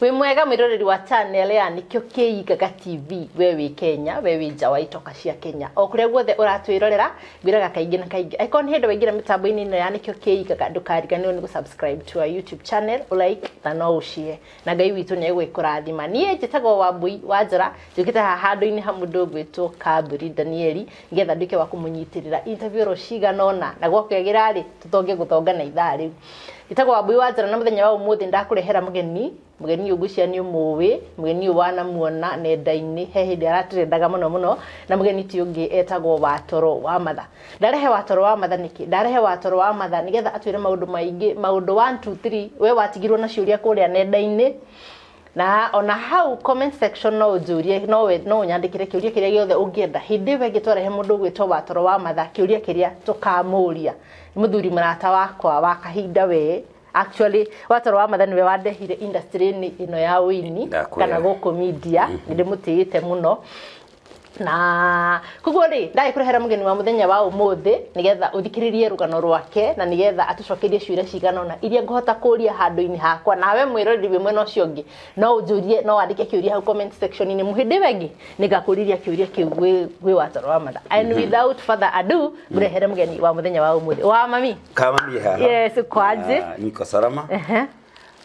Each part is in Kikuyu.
Wĩ mwega mwĩroreri wa channel ya Nĩkĩo Kĩigaga TV, we wĩ Kenya, we wĩ nja wa itoka cia Kenya, o kũrĩa guothe ũratwĩrorera, ngwĩraga kaingĩ na kaingĩ angĩkorwo nĩ hĩndĩ waingĩra mĩtambo-inĩ ĩno ya Nĩkĩo Kĩigaga, ndũkariganĩrwo nĩ gũ-subscribe to our YouTube channel, ũ-like na no ũ-share, na Ngai witũ nĩ egũgĩkũrathima. Niĩ njĩtagwo Wambui wa Njora, njũkĩte haha handũ-inĩ ha mũndũ ũgwĩtwo Kamburi Danieli, nĩgetha nduĩke wa kũmũnyitĩrĩra interview oro cigana ũna, na gwakĩagĩra rĩ, tũtonge gũthonga na ithaa rĩu. Njĩtagwo Wambui wa Njara na mũthenya wa ũmũthĩ ndakũrehera mũgeni, mũgeni ũyũ ngwĩciria nĩ ũmũĩ, mũgeni ũyũ wanamuona nenda-inĩ, he hĩndĩ aratrendaga mũno mũno, na mũgeni ti ũngĩ etagwo Watoro wa Matha. Ndarehe Watoro wa Matha nĩkĩ? Ndarehe Watoro wa Matha nĩgetha atwĩre maũndũ maingĩ, maũndũ 1 2 3, we watigirwo na ciũria kũrĩa nenda-inĩ, na ona hau comment section no ũnjũrie, no we, no ũnyandĩkĩre kĩũria kĩrĩa gĩothe ũngĩenda. Hĩndĩ ĩyo ĩngĩ twarehe mũndũ ũgwĩtwo Watoro wa Matha, kĩũria kĩrĩa tũkamũria. Nĩ mũthuri mũrata wakwa wa kahinda we. Actually, Watoro wa Matha nĩwe wandehire industry-inĩ ĩno ya ũini Ndakwĩra. kana gũkũ media, nĩ ndĩmũtĩĩte mũno. Na koguo rĩ, ndagĩkũrehera mũgeni wa mũthenya wa ũmũthĩ nĩgetha ũthikĩrĩrie rũgano rwake na nĩgetha atũcokerie ciũria cigana ũna iria ngũhota kũria handũ-inĩ hakwa. Nawe mwĩroreri wĩ mwena ũcio ũngĩ no ũnjũrie, no wandĩke kĩũria hau comment section-inĩ. Hĩndĩ ĩyo ĩngĩ nĩngakũriria kĩũria kĩu gwĩ Watoro wa Matha. And without further ado, ngũrehere mũgeni wa mũthenya wa ũmũthĩ. Wa mami? Kama mami haha. Yes, uko aje? Niko salama.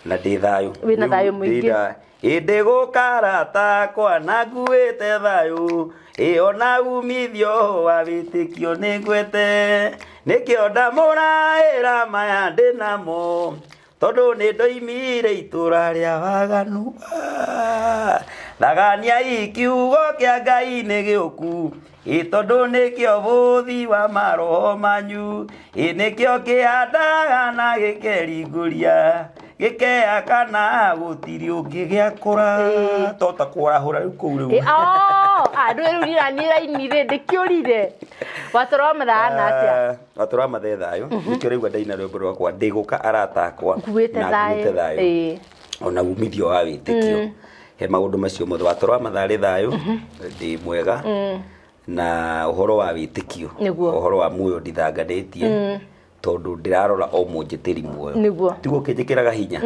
Na ndĩ thayũ. Wĩna thayũ Rĩu mũingĩ. Ĩndĩ gũkarata kwa na nguĩte thayũ, ĩ ona umithio wa wĩtĩkio nĩ ngwete, nĩkĩo ndamũraĩra maya ndĩ namo, tondũ nĩ ndoimire itũra rĩa waganu. Thaganiai kiugo kĩa Ngai nĩ gĩũku, ĩ tondũ nĩkĩo bũthi wa maroho manyu, ĩ nĩkĩo kĩhandaga na gĩkeringũria, gĩkeaka na gũtirĩ ũngĩ gĩakũra. Tota kũarahũra rĩu kũu rĩu. Andũ rĩu niĩ raini rĩ ndĩkĩũrire. Watoro wa Matha hana atĩa? Watoro wa Matha e thayũ. Nĩkĩo rĩu ndaina rwĩmbo rwakwa ndĩgũka arata akwa Nguĩte na thayũ. nguĩte thayũ. Ona umithio wa wĩtĩkio. He maũndũ macio mothe. Watoro wa Matha arĩ thayũ, ndĩ mwega. Na ũhoro wa wĩtĩkio, ũhoro wa muoyo ndithanganĩtie, tondũ ndĩrarora o mũnjĩtĩri muoyo. Tiguo ũkĩnjĩkĩraga hinya.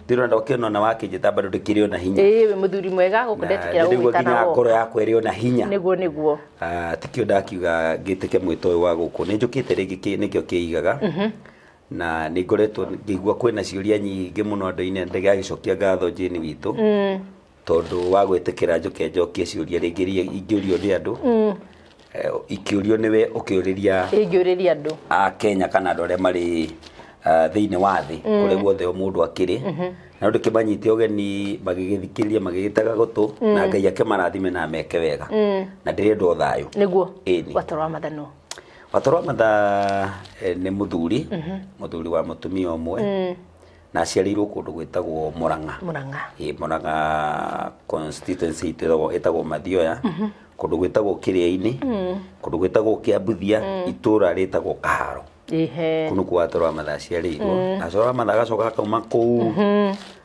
Ndĩrona ũkĩona ona wakĩnjĩta bado ndĩkĩrĩ ona hinya. Ĩĩ, wĩ mũthuri mwega gũkũ Na ndetĩkĩra ndĩraigua gũgwĩta nginya na ngoro yakwa ĩrĩ ona hinya. Nĩguo, nĩguo. Tikĩo ndakiuga ngĩtĩke mwĩto ũyũ wa gũkũ. Nĩ njũkĩte rĩngĩ nĩkĩo kĩigaga. Na nĩ ngoretwo ngĩigua kwĩna ciũria nyingĩ mũno andũ-inĩ, ndĩgagĩcokia ngatho Jane witũ. Tondũ wa gwĩtĩkĩra njũke njokie ciũria rĩngĩ iria ingĩũrio nĩ andũ. Ikĩũrio nĩwe ũkĩũrĩria Ingĩũrĩria andũ. a Kenya kana andũ arĩa marĩ thĩinĩ wa thĩ, kũrĩa guothe o mũndũ akĩrĩ. Na ndũkĩmanyite ũgeni magĩgĩthikĩrĩria magĩgĩtega gũtũ, na Ngai akĩmarathime na meke wega. Na ndĩrenda o thayũ. Nĩguo. Ĩni. Watoro wa Matha nũ? Watoro wa Matha nĩ mũthuri, mũthuri wa mũtumia ũmwe. Na aciarĩirwo kũndũ gwĩtagwo Murang'a. Murang'a. Ĩ, Murang'a constituency itũ ĩtagwo Mathioya. Kũndũ gwĩtagwo Kĩrĩa-inĩ, kũndũ gwĩtagwo Kĩambuthia, itũũra rĩtagwo Kaharo. Kũu nĩkuo Watoro wa Matha aciarĩirwo. Na Watoro wa Matha agacoka akauma kũu,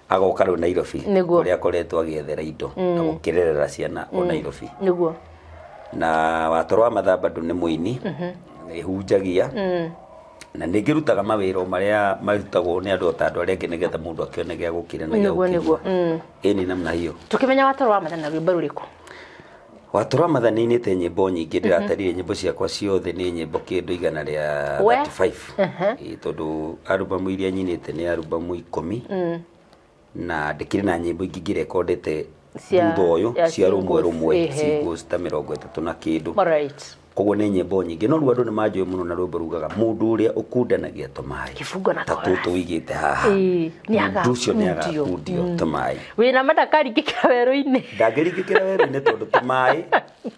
agoka rĩu Nairobi, kũrĩa akoretwo agĩethera indo na gũkĩrerera ciana o Nairobi. Na Watoro wa Matha bado nĩ mũini, nĩ hunjagia. Na nĩ ngĩrutaga mawĩra o marĩa marutagwo nĩ andũ ta andũ arĩa angĩ nĩgetha mũndũ akĩone gĩa gũkĩrĩa na gĩa Nĩguo, nĩguo. gũkĩnyua. Ĩni namna hiyo. Tũkĩmenya Watoro wa Matha na rwĩmbo rũrĩkũ? Watoro wa Matha nĩ inĩte nyĩmbo nyingĩ, ndĩratarire nyĩmbo ciakwa ciothe nĩ nyĩmbo kĩndũ igana rĩa 35. Ĩĩ, tondũ albumu iria nyinĩte nĩ albumu 10. Na ndĩkĩrĩ na nyĩmbo ingĩ ngĩrekondete thutha ũyũ cia rũmwe rũmwe, singles ta mĩrongo ĩtatũ na kĩndũ. Koguo nĩ nyĩmbo nyingĩ, no rĩu andũ nĩ manjũĩ mũno na rwĩmbo rugaga mũndũ ũrĩa ũkundanagia tũmaĩ. Kĩbungo na Ta chorus. tũtũ ũigĩte haha. Ĩĩ, nĩ Mũndũ ũcio nĩ agakundio. agakundio tũmaĩ. Wĩna ma ndakaringĩkĩra werũ-inĩ. Ndangĩringĩkĩra werũ-inĩ tondũ tũmaĩ,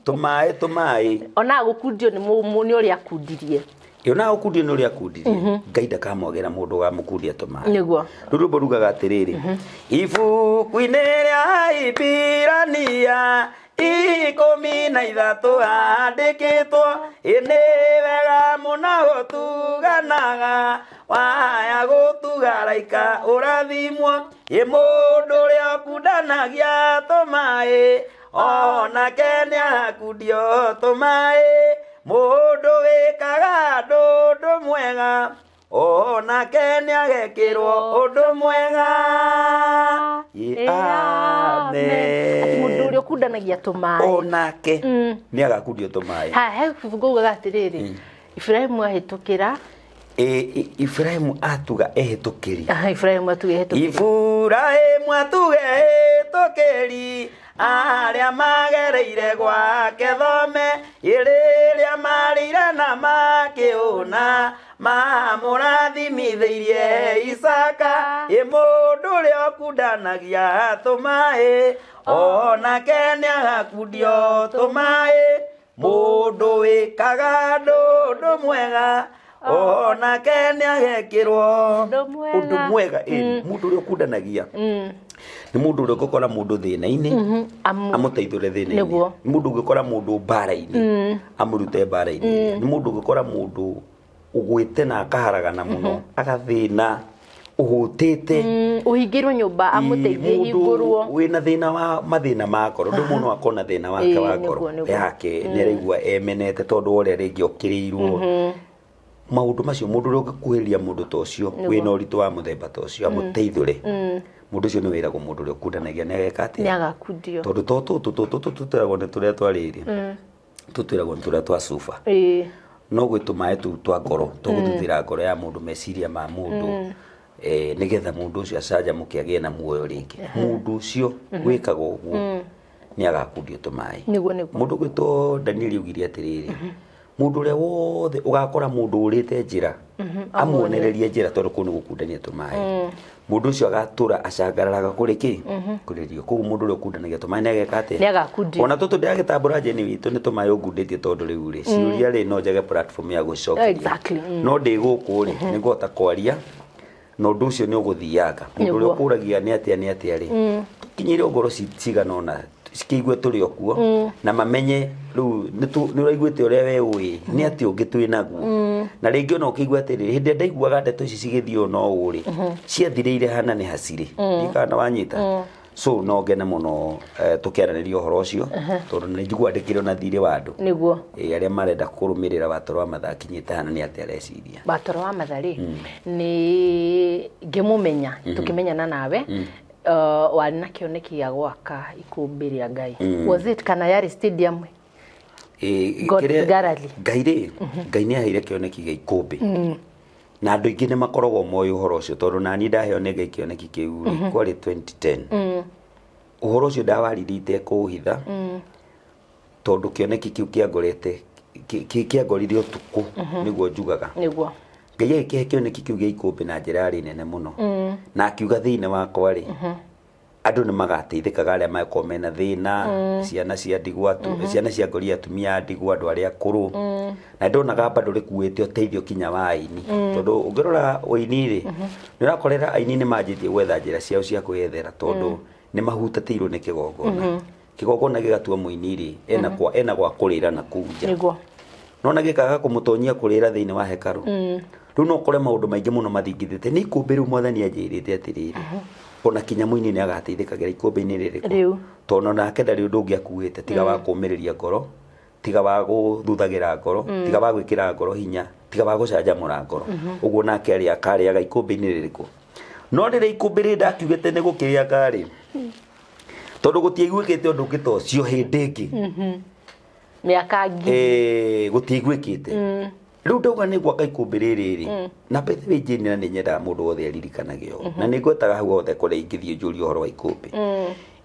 tũmaĩ, tũmaĩ. Ona agũkundio nĩ nĩ ũrĩa akundirie. Ĩ, ona agũkundio nĩ ũrĩa akundirie. Ngai ndakamwagĩra mũndũ ũgamũkundia tũmaĩ. Nĩguo. Rĩu rwĩmbo rugaga atĩrĩrĩ, ibuku-inĩ rĩa Ibirania 13 handĩkĩtwo, ĩ nĩ wega mũno gũtuganaga, waya gũtuga raika ũrathimwo, ĩ mũndũ ũrĩa ũkundanagia tũmaĩ, onake nĩ akundio tũmaĩ, mũndũ wĩkaga andũ ũndũ mwega, Onake nĩ agekĩrwo ũndũ mwega. Ĩ, amen. Atĩ mũndũ ũrĩa ũkundanagia tũmaĩ. Onake nĩ agakundio tũmaĩ. Ha, he ibungo ugaga atĩrĩrĩ, Iburahĩmu ahĩtũkĩra. Iburahĩmu atuga ehĩtũkĩri. Aha, Iburahĩmu atuga ehĩtũkĩri. Iburahĩmu atuga ehĩtũkĩri arĩa magereire gwake thome, rĩrĩa marĩire na makĩũna, mamũrathimithĩirie Isaka. Ĩ mũndũ ũrĩa ũkundanagia tũmaĩ, onake nĩ agakundio tũmaĩ. Mũndũ wĩkaga ũndũ mwega, onake nĩ agekĩrwo Ũndũ mwega. Ũndũ mwega. Ĩ, mũndũ ũrĩa ũkundanagia nĩ mũndũ ũrĩa ũngĩkora mũndũ thĩna-inĩ, amũteithũre thĩna-inĩ. Nĩ mũndũ ũngĩkora mũndũ mbara-inĩ, amũrute mbara-inĩ. Nĩ mũndũ ũngĩkora mũndũ ũgwĩte na akaharagana mũno, agathĩna, ũhũtĩte, Ũhingĩirwo nyũmba, amũteithie hingũrwo. Wĩna thĩna wa mathĩna ma ngoro, ndũ mũndũ akona thĩna wake wa ngoro yake, nĩ araigua emenete tondũ wa ũrĩa rĩngĩ okĩrĩirwo maũndũ macio. Mũndũ ũrĩa ũngĩkuhĩrĩria mũndũ ta ũcio wĩna ũritũ wa mũthemba ta ũcio, amũteithũre mũndũ ũcio, nĩ wĩragwo mũndũ ũrĩa ũkundanagia nĩ ageka atĩa? Nĩ agakundio. Tondũ to tũtũ tũtũ tũtwĩragwo nĩ tũrĩa twarĩrĩ, tũtwĩragwo nĩ tũrĩa twa cuba, no gwĩ tũmaĩ tũu twa ngoro tũgũthuthĩra ngoro ya mũndũ, meciria ma mũndũ, nĩgetha mũndũ ũcio acanjamũke, agĩe na muoyo rĩngĩ. Mũndũ ũcio wĩkaga ũguo nĩ agakundio tũmaĩ. Nĩguo nĩguo. Mũndũ gwĩtwo Daniel augire atĩrĩrĩ, mũndũ ũrĩa wothe ũgakora mũndũ ũrĩte njĩra, amuonererie njĩra, tondũ kũu nĩ gũkundania tũmaĩ, mũndũ ũcio agatũra acangararaga kũrĩ kĩ? Kũrĩ rio. Koguo mũndũ ũrĩa ũkundanagia tũmaĩ nĩ ageka atĩa? Nĩ agakundio. Ona tũtũ ndĩragĩtambũra njeni witũ nĩ tũmaĩ ũngundĩtie, tondũ rĩu rĩ, ciũria rĩ, no njage platform ya gũcokeria. No ndĩ gũkũ rĩ, nĩ ngũhota kwaria na ũndũ ũcio nĩ ũgũthianga mũndũ ũrĩa ũkũragia nĩ atĩa, nĩ atĩa rĩ, tũkinyĩre ngoro cigana ũna cikĩigue tũrĩ o kuo na mamenye rĩu nĩ ũraiguĩte ũrĩa we ũĩ nĩ atĩa ũngĩ twĩ naguo. Na rĩngĩ ona ũkĩigua atĩrĩrĩ, hĩndĩ ĩrĩa ndaiguaga ndeto ici cigĩthiĩ ũũ no ũũ rĩ, ciathirĩire hana nĩ hacirĩ ndiũĩ kana wanyita. So no ngene mũno tũkĩaranĩria ũhoro ũcio, tondũ nĩ njiguaga ndĩkĩrĩ ona thirĩ wa andũ arĩa marenda kũrũmĩrĩra watoro wa mathaa akinyĩte hana nĩ atĩa areciria. Watoro wa matha rĩ, nĩ ngĩmũmenya, tũkĩmenyana nawe, warĩ na kĩoneki gĩa gwaka ikũmbĩ rĩa Ngai. Was it kana yarĩ stadium? God's Gallery. Ngai rĩ, Ngai nĩ aheire kĩoneki gĩa ikũmbĩ na andũ aingĩ nĩ makoragwo moĩ ũhoro ũcio, tondũ nani ndaheo nĩ Ngai kĩoneki kĩu rĩ, kwarĩ 2010. Ũhoro ũcio ndawaririe itekũũhitha, tondũ kĩoneki kĩu kĩangorete kĩangorire ũtukũ, nĩguo njugaga. Ngai agĩkĩhe kĩoneki kĩu gĩa ikũmbĩ na njĩra yarĩ nene mũno, na akiuga thĩinĩ wakwa rĩ, andũ nĩ magateithĩkaga arĩa makorwo mena thĩna, ciana cia ndigwa, ciana cia ngori, atumia a ndigwa, andũ arĩa akũrũ. Na ndonaga bado rĩkuĩte ũteithio kinya wa aini, tondũ ũngĩrora ũini rĩ, nĩ ũrakorera aini nĩ manjĩtie gwetha njĩra ciao cia kwĩyethera, tondũ nĩ mahutatĩirwo nĩ kĩgongona. Kĩgongona gĩgatua mũini rĩ, ena gwa kũrĩra na kũu nja, nona gĩkaga kũmũtonyia kũrĩra thĩinĩ wa hekarũ. Rĩu no ũkore maũndũ maingĩ mũno mathingithĩte nĩ ikũmbĩ. Rĩu Mwathani anjĩrĩte atĩrĩrĩ, ona kinya mũini nĩ agateithĩkagĩra ikũmbĩ-inĩ rĩrĩkũ? Rĩu. Tondũ nake ndarĩ ũndũ ũngĩ akuĩte tiga wa kũmĩrĩria ngoro, tiga wa gũthuthagĩra ngoro, tiga wa gwĩkĩra ngoro hinya, tiga wa gũcanjamũra ngoro. Ũguo nake arĩ akarĩaga ikũmbĩ-inĩ rĩrĩkũ? No rĩrĩa ikũmbĩ rĩrĩ ndakiugĩte nĩ gũkĩrĩaga rĩ, tondũ gũtiaiguĩkĩte ũndũ ũngĩ ta ũcio hĩndĩ ĩngĩ. Mĩaka ngiri. Gũtiaiguĩkĩte. Rĩu ndauga nĩ gwaka ikũmbĩ rĩrĩ rĩ, na by the way, Jane, na nĩ nyendaga mũndũ wothe aririkanage ũũ, na nĩ ngwetaga hau hothe kũrĩa ingĩthiĩ njũrie ũhoro wa ikũmbĩ.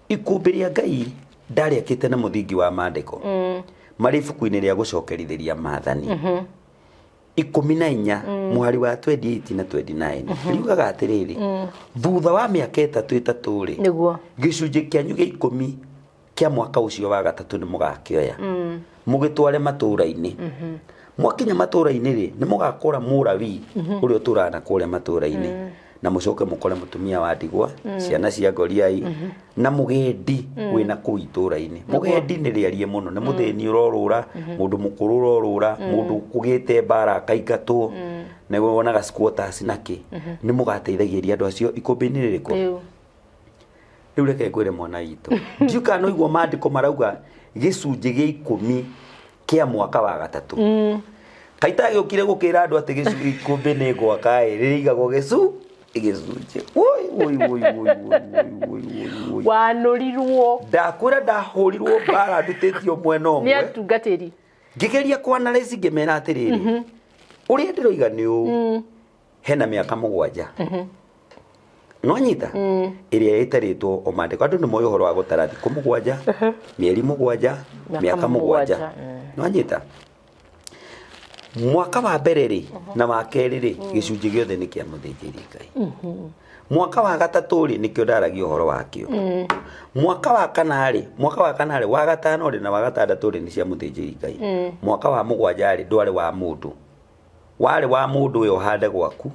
Ikũmbĩ rĩa Ngai ndarĩakĩte na mũthingi wa maandĩko marĩ ibuku-inĩ rĩa Gũcokerithĩria Maathani 14 mũhari wa 28 na 29, riugaga atĩrĩrĩ, thutha wa mĩaka ĩtatũ ĩtatũ rĩ, gĩcunjĩ kĩanyu gĩa 10 kĩa mwaka ũcio wa gatatũ nĩ mũgakĩoya mũgĩtware matũũra-inĩ. Mwakinya matũũra-inĩ rĩ, nĩ mũgakora mũrawi ũrĩa ũtũũraga na kũrĩa matũũra-inĩ, na mũcoke mũkore mũtumia wa ndigwa, ciana cia ngoriai, na mũgendi wĩna kũu itũũra-inĩ. Mũgendi nĩ rĩarie mũno, nĩ mũthĩni ũrorũra, mũndũ mũkũrũ ũrorũra, mũndũ kũgĩte mbara akaingatwo, nĩ wonaga squatters na kĩ. Nĩ mũgateithagĩria andũ acio ikũmbĩ-inĩ rĩrĩkũ? Rĩu. Rĩu reke ngwĩre mwana witũ, ndiũ kana no igua maandĩko marauga gĩcunjĩ gĩa 10 kĩa mwaka wa gatatũ. Kaita agĩũkire gũkĩra andũ atĩ ikũmbĩ nĩ ngwaka ĩ rĩrĩigagwo gĩcunjĩ. Woi woi woi woi woi woi woi woi. Wanũrirwo. Ndakwĩra ndahũrirwo mbara ndutĩtio mwena Nĩ ũmwe. atungatĩri. Ngĩgeria kwanalize ngĩmera atĩrĩrĩ, ũrĩa ndĩroiga nĩ ũũ, hena mĩaka 7 nwanyita ĩrĩa ĩtarĩtwo o maandĩko. Andũ nĩ moĩ ũhoro wa gũtara thikũ 7, mĩeri 7, Mĩaka mĩaka 7. 7, Nwanyita mwaka wa mbere rĩ na wa kerĩ rĩ, gĩcunjĩ gĩothe nĩ kĩa mũthĩnjĩri Ngai. Mwaka wa gatatũ rĩ, nĩkĩo ndaragia ũhoro wakĩo. Mwaka wa kana rĩ, mwaka wa kana rĩ, wa gatano rĩ na wa gatandatũ rĩ, nĩ cia mũthĩnjĩri Ngai. Mwaka wa 7 rĩ, ndwarĩ wa mũndũ, warĩ wa mũndũ ũyũ ũhande gwaku.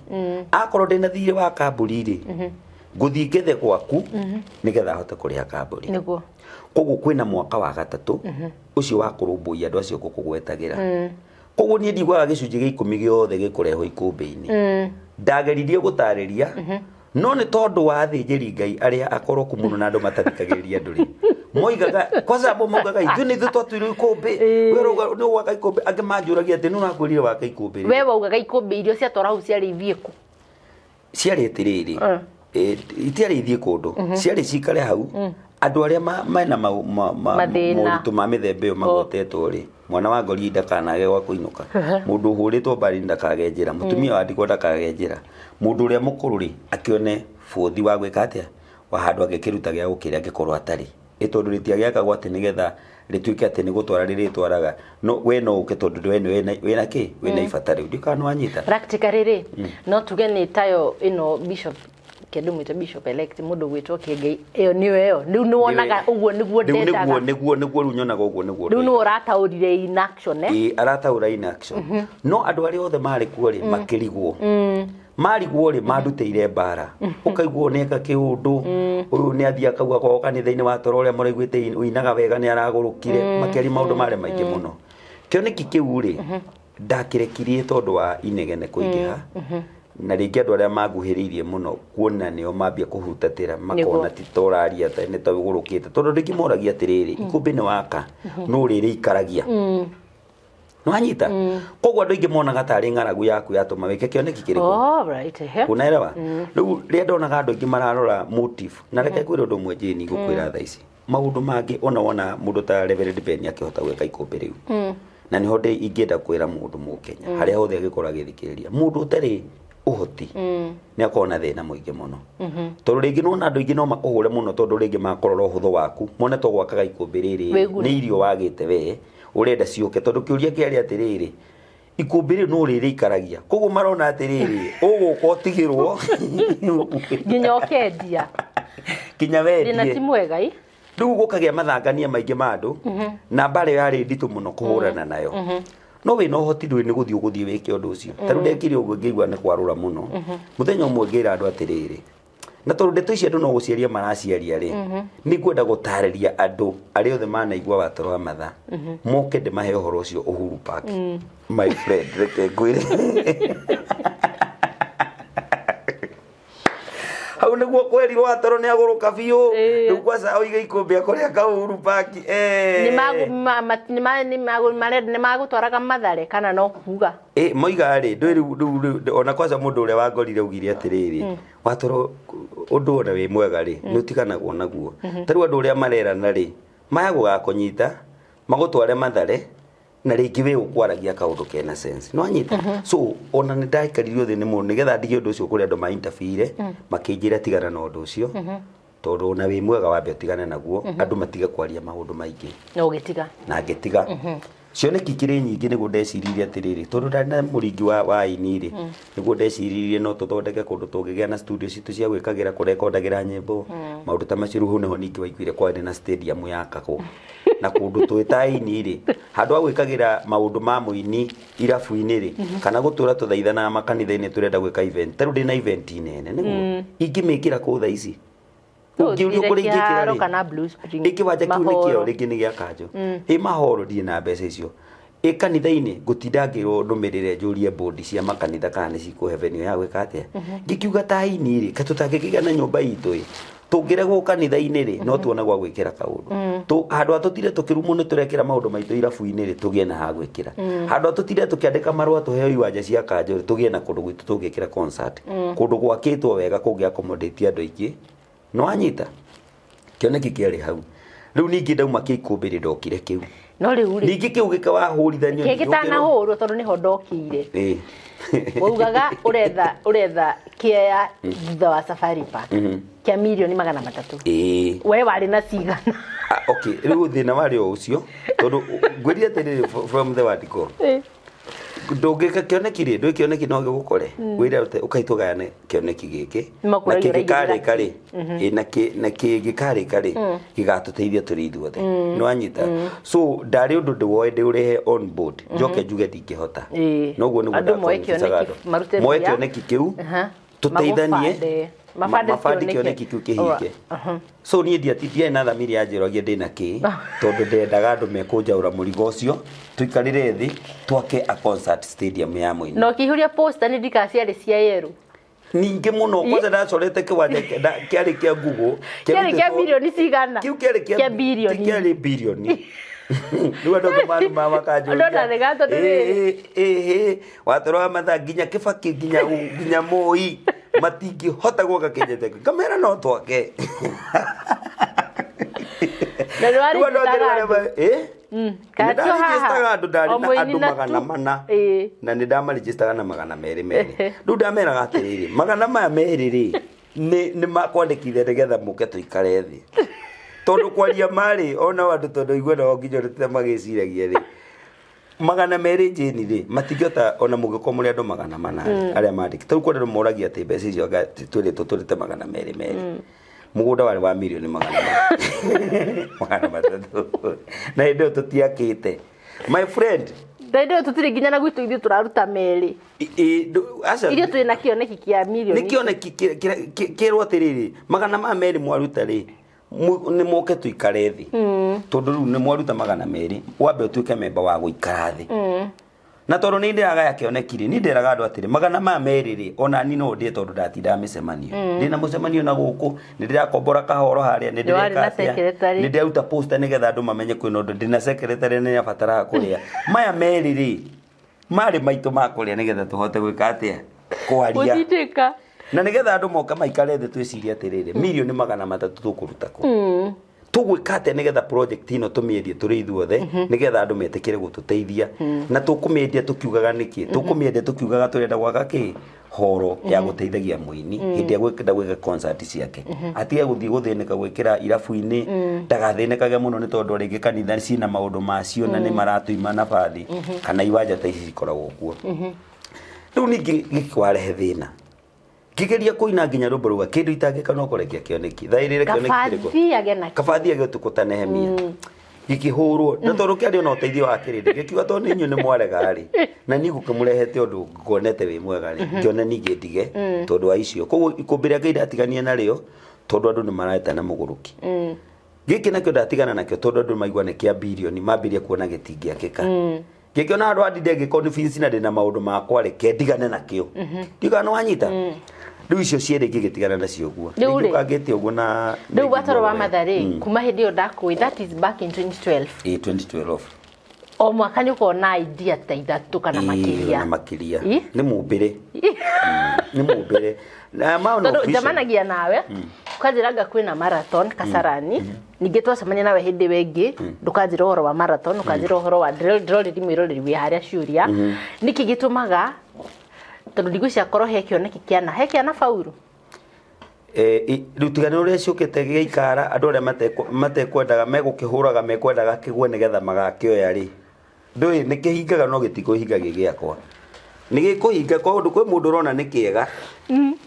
Akorwo ndĩna thirĩ wa kambũri rĩ, ngũthiĩ ngethe gwaku nĩgetha hote kũrĩha kambũri. Nĩguo. Koguo kwĩna mwaka wa gatatũ ũcio wa kũrũmbũiya andũ acio ngũkũgwetagĩra. Koguo niĩ ndiguaga gĩcunjĩ gĩa 10 gĩothe gĩkũrehwo ikũmbĩ-inĩ. Ndageririe gũtarĩria, no nĩ tondũ wa athĩnjĩri Ngai arĩa akoroku mũno na andũ matathikagĩrĩria andũ rĩ, moigaga kwanza abo maugaga ithuĩ nĩ ithuĩ twatuirwo ikũmbĩ, we ũrauga nĩ gwaka ikũmbĩ. Angĩ manjũragia atĩ nĩ ũrakwĩrire waka ikũmbĩ rĩ. We waugaga ikũmbĩ irio ciatwara hau ciarĩ ithiĩ kũ? Ciarĩ atĩrĩrĩ, itiarĩ ithiĩ kũndũ, ciarĩ cikare hau. Andũ arĩa mena Mathĩna. moritũ ma mĩthemba ĩyo magwetetwo rĩ, mwana wa ngori ndakanage gwa kũinũka, mũndũ ũhũrĩtwo mbari ndakage njĩra, mũtumia wa ndigwa ndakage njĩra, mũndũ ũrĩa mũkũrũ rĩ akĩone bũthi wa gwĩka atĩa, wa handũ angĩkĩruta gĩa gũkĩrĩa angĩkorwo atarĩ. Ĩ tondũ rĩtiagĩakagwo atĩ nĩgetha rĩtuĩke atĩ nĩ gũtwara rĩrĩtwaraga, no we no ũke tondũ we nĩ wĩna kĩ, wĩna ibata rĩu. Ndiũĩ kana nĩ wanyita. Practically rĩ, no tuge nĩ tayo ĩno bishop kĩndũ mwĩte bishop elect, mũndũ gwĩtwo Kĩengei, ĩyo nĩyo ĩyo rĩu nĩ wonaga ũguo nĩguo Rĩu nĩguo ndendaga. Nĩguo rĩu nyonaga ũguo nĩguo Rĩu nĩwe ũrataũrire in action, eh? Ĩĩ, arataũra in action. No andũ arĩa othe marĩ kuo rĩ, makĩrigwo. Marigwo rĩ, mandutĩire mbara. Ũkaigua ũyũ nĩeka kĩũndũ, ũyũ nĩ athiĩ akauga kwao kanitha-inĩ wa toro ũrĩa mũraiguĩte ũinaga wega nĩ aragũrũkire. Makĩaria maũndũ marĩ maingĩ mũno. Kĩoneki kĩu rĩ, ndakĩrekirie tondũ wa inegene kũingĩha. Na rĩngĩ andũ arĩa manguhĩrĩirie mũno kuona nĩo mambia kũhutatĩra, makona ti ta ũraria ta nĩ ta ũgũrũkĩte. Tondũ rĩngĩ moragia atĩrĩrĩ, ikũmbĩ nĩ waka, no rĩrĩikaragia. Nĩwanyita? Koguo andũ aingĩ monaga tarĩ ng'aragu yaku yatũma wĩke kĩoneki kĩrĩkũ. All right, ehe. Unaelewa? Rĩu rĩrĩa ndonaga andũ aingĩ mararora motive, na reke ngwĩre ũndũ ũmwe Jane, ngũkwĩra thaa ici. Maũndũ mangĩ ona wona mũndũ ta Reverend Ben akĩhota gwĩka ikũmbĩ rĩu. Na nĩho ingĩenda kwĩra mũndũ Mũkenya, harĩa hothe angĩkorwo agĩthikĩrĩria, mũndũ ũtarĩ ũhoti nĩ akoragwo na thĩna mũingĩ mũno. Tondũ rĩngĩ nĩwona andũ aingĩ no makũhũre mũno tondũ rĩngĩ makũrora ũhũthũ waku, mone to gwakaga ikũmbĩ rĩrĩ Wĩgune. nĩ irio wagĩte we, ũrenda ciũke. Tondũ kĩũria kĩarĩ atĩrĩrĩ, ikũmbĩ rĩu no rĩrĩikaragia. Koguo marona atĩrĩrĩ, ũgũka ũtigĩrwo. Nginya ũkendia. Nginya wendie. Thĩna ti mwega, ĩ? Rĩu gũkagĩa mathangania maingĩ ma andũ, na mbara ĩyo yarĩ nditũ mũno kũhũrana nayo. No wĩna ũhoti ndũĩ nĩ gũthiĩ ũgũthiĩ wĩke ũndũ ũcio. Ta rĩu ndekire ũguo ngĩigua nĩ kwarũra mũno. Mũthenya ũmwe ngĩra andũ atĩrĩrĩ, na tondũ ndeto ici andũ no gũciaria maraciaria rĩ, nĩ ngwenda gũtarĩria andũ arĩa othe manaigua watoro wa matha, moke ndĩmahe ũhoro ũcio Uhuru Park. My friend, reke ngwĩre. Hau nĩguo kwerirwo watoro nĩ agũrũka biũ. Rĩu kwanza oige ikũmbĩ akore aka Uhuru Park. Nĩ magũtwaraga Mathare kana no kuga? Moiga rĩ, ndũĩ rĩu, rĩu, rĩu, ona kwanza mũndũ ũrĩa wangorire augire atĩrĩrĩ, watoro ũndũ ona wĩ mwega rĩ, nĩ ũtiganagwo naguo. Ta rĩu andũ ũrĩa marerana rĩ, maya gũgakũnyita, magũtware Mathare, na rĩngĩ we ũkwaragia kaũndũ kena sense. Nĩ wanyita? So, ona nĩ ndaikaririo thĩ nĩ mũndũ, nĩgetha ndige ũndũ ũcio kũrĩ andũ ma interfere, makĩnjĩra tigana na ũndũ ũcio. Tondũ ona wĩ mwega wambe ũtigane naguo, andũ matige kwaria maũndũ maingĩ. Na ũgĩtiga? Na ngĩtiga. Cioneki ikĩrĩ nyingĩ nĩguo ndeciririe atĩrĩrĩ, tondũ ndarĩ na mũringi wa aini rĩ, nĩguo ndeciririe no tũthondeke kũndũ tũngĩgĩa na studio citũ cia gwĩkagĩra kũrekondagĩra nyĩmbo, maũndũ ta macio. Rĩu hau nĩho ningĩ waiguire kwarĩ na stadium yakagwo. Na kũndũ twĩ ta aini rĩ, handũ ha gwĩkagĩra maũndũ ma mũini irabu-inĩ rĩ, kana gũtũra tũthaithanaga makanitha-inĩ tũrenda gwĩka event. Ta rĩu ndĩna event nene, nĩguo ingĩmĩkĩra kũ thaa ici? Ũngĩũrio kũrĩa ingĩkĩra Kĩharo rĩ, kana Blue Spring, ĩ kĩwanja kĩu nĩ kĩo, Mahoro. rĩngĩ nĩ gĩa kanjũ. Ĩ mahoro ndirĩ na mbeca icio. Ĩ kanitha-inĩ ngũtinda ngĩrwo ndũmĩrĩre njũrie board cia makanitha kana nĩ cikũhe venue ya gwĩka atĩa. Ngĩkiuga ta aini rĩ, kaĩ tũtangĩkĩgĩa na nyũmba itũ ĩ, tũngĩregwo kanitha-inĩ rĩ, no tuone gwa gwĩkĩra kaũndũ. Handũ ha tũtinde tũkĩrumwo nĩ tũrekĩra maũndũ maitũ irabu-inĩ rĩ, tũgĩe na ha gwĩkĩra. Handũ ha tũtinde tũkĩandĩka marũa tũheo iwanja cia kanjũ rĩ, tũgĩe na kũndũ gwitũ tũngĩkĩra concert. Kũndũ gwakĩtwo wega kũngĩ accommodate andũ aingĩ. Nĩ wanyita? Kĩoneki kĩarĩ hau. Rĩu ningĩ ndauma kĩikũmbĩ rĩ ndokire kĩu. No rĩu rĩ. Ningĩ kĩu gĩkawahũrithanio. Kĩ gĩtanahũrwo tondũ nĩho ndokĩire. Ĩĩ. Waugaga ũretha ũretha kĩea thutha wa Safari Park kĩa mirioni 300. Ĩĩ. We warĩ na cigana? Ah, okay, rĩu thĩna warĩ o ũcio tondũ ngwĩrire atĩrĩrĩ from the word go. Ndũngĩka kĩoneki rĩ, ndũĩ kĩoneki no gĩgũkore wĩre ũte ũkai tũgayane kĩoneki gĩkĩ na Nĩmakũragia kĩngĩkarĩka rĩ ĩ, na kĩngĩkarĩka rĩ gĩgatũteithia tũrĩ ithuothe. Nĩ wanyita? So ndarĩ ũndũ ndĩwoe ndĩũrehe on board njoke njuge ndingĩhota. Noguo nĩguo Andũ moe ndaconvincaga kĩoneki, andũ. marute Moe mbia. kĩoneki kĩu tũteithanie Magũbande. Mabande mabande kĩoneki. kĩoneki kĩu kĩhinge. So niĩ ndiarĩ na thamiri ya njĩrogie ndĩna kĩ tondũ ndendaga andũ mekũnjaũra mũrigo ũcio tũikarĩre thĩ twake a concert stadium ya mũini. Na ũkĩihũria poster nĩ ndikaga ciarĩ cia yerũ. Ningĩ mũno kwanza ndacorete kĩwanja kĩarĩ kĩa Google. Kĩarĩ kĩa birioni cigana? Kĩu kĩarĩ kĩa birioni. Kĩarĩ birioni. Rĩu andũ angĩ maruma makanjũria. Andũ ona tondũ rĩrĩ. Ĩĩ watoro wa mathaa nginya Kibaki nginya nginya Moi matingĩhota gwaka Kenyatta. Ngamera no twake. Na nĩ warĩnjitaga andũ. Ĩĩ. Kana tio haha. Nĩndaregistaga andũ ndarĩ O na mũini andũ na magana tu. mana. Ĩĩ. Na nĩ ndamaregistaga na 200 200. Rĩu ndameraga atĩrĩrĩ, 200 rĩ, nĩ makwandĩkithia nĩgetha mũke tũikare thĩ. Tondũ kwaria marĩ ona andũ tondũ iguana o nginya ũrĩa magĩciragia rĩ. 200 njĩni rĩ, matingĩhota ona mũngĩkorwo mũrĩ andũ 400 rĩ, arĩa mandĩkĩte. Tarĩu kwĩ andũ moragia atĩ mbeca icio anga twĩrĩtwo tũrĩte 200 200. Mũgũnda warĩ wa mirioni 300. Na hĩndĩ ĩyo tũtiakĩte. My friend. Na hĩndĩ ĩyo tũtirĩ nginya na gwitũ ithuĩ tũraruta merĩ. Aca. Ithuĩ twĩ na kĩoneki kĩa mirioni. Nĩ kĩoneki kĩrwo atĩrĩrĩ, 200 mwaruta rĩ, nĩ mũke tũikare thĩ. Tondũ rĩu nĩ mwaruta 200, wambe ũtuĩke memba wa gũikara thĩ. Na tondũ nĩ ndĩragaya kĩoneki rĩ, niĩ ndĩraga andũ atĩrĩ, 200 rĩ, ona niĩ no ndĩe tondũ ndatindaga mĩcemanio. Ndĩna mũcemanio na gũkũ, nĩ ndĩrakombora kahoro harĩa, nĩ Nĩ warĩ ndĩreka na atĩa, secretary. nĩ ndĩraruta poster nĩgetha andũ mamenye kwĩna ũndũ, ndĩna secretary nĩ abataraga kũrĩa. Maya merĩ rĩ, marĩ maitũ ma kũrĩa nĩgetha tũhote gwĩka atĩa? Kwaria. Gũtindĩka. Na nĩgetha andũ moka maikare thĩ twĩcirie atĩrĩrĩ, mirioni 300 tũkũruta kũ? Tũgwĩka atĩa nĩgetha project ĩno tũmĩendie tũrĩ ithuothe, nĩgetha andũ metĩkĩre gũtũteithia. Na tũkũmĩendia tũkiugaga nĩkĩ? Tũkũmĩendia tũkiugaga tũrenda gwaka kĩ? Horo ya gũteithagia mũini hĩndĩ ĩrĩa gwĩkenda gwĩka concert ciake. Atige gũthiĩ gũthĩnĩka gwĩkĩra irabu-inĩ, ndagathĩnĩkage mũno nĩ tondũ rĩngĩ kanitha ciĩna maũndũ macio na nĩ maratũima nabathi, kana iwanja ta ici cikoragwo kuo. Rĩu ningĩ gĩkĩwarehe thĩna. Ngĩgeria kũina nginya rwĩmbo rũu kĩndũ itangĩka no kũrekia kĩoneki. Thaa irĩrĩ kĩoneki kĩrĩkũ? Kaba thiage nakĩo. Kaba thiage ũtukũ ta Nehemia. Gĩkĩhũrwo na tondũ kĩarĩ ona ũteithio wa kĩrĩndĩ gĩkiuga tondũ nĩ inyuĩ nĩ mwarega rĩ, na niĩ ngũkĩmũrehete ũndũ nguonete wĩ mwega rĩ, ngĩona ningĩ ndige tondũ wa icio. Koguo ikũmbĩ rĩa Ngai ndatiganie narĩo tondũ andũ nĩ maretana mũgũrũki. Gĩkĩ nakĩo ndatigana nakĩo tondũ andũ maigua nĩ kĩa birioni mambĩrĩria kuona gĩtingĩakĩka. Ngĩkĩona handũ handinde ngĩconvince na ndĩna maũndũ makwa reke ndigane nakĩo. Ndiuga nĩ wanyita? Rĩu icio cierĩ ngĩgĩtigana nacio ũguo. Rĩu rĩ, Rĩngĩ ũkangĩte ũguo na Rĩu watoro wa matha rĩ, kuma hĩndĩ ĩyo ndakũĩ, that is back in 2012. Ĩĩ, 2012. O mwaka nĩ ũkoragwo na idea ta ithatũ kana Ĩĩ, makĩria. na makĩria. Ĩ? Nĩ mũmbĩre. Nĩ mũmbĩre. Na man of Tondũ vision. njemanagia nawe, ũkanjĩra anga kwĩna marathon Kasarani, ningĩ twacemania nawe hĩndĩ ĩyo ĩngĩ, ndũkanjĩra ũhoro wa marathon, ũkanjĩra ũhoro wa ndĩrorĩri mwĩroreri wĩ harĩa ciũria. Nĩkĩ gĩtũmaga, tondũ ndigwĩciria korwo he kĩoneki kĩana, he kĩana faulu? Rĩu tiga nĩ ũrĩa ciũkĩte gĩgaikara andũ arĩa matekwendaga megũkĩhũraga mekwendaga kĩgwe nĩgetha magakĩoya rĩ, ndũĩ nĩ kĩhingaga no gĩtikũhinga gĩ gĩakwa. Nĩ gĩkũhinga tondũ kwĩ mũndũ ũrona nĩ kĩega,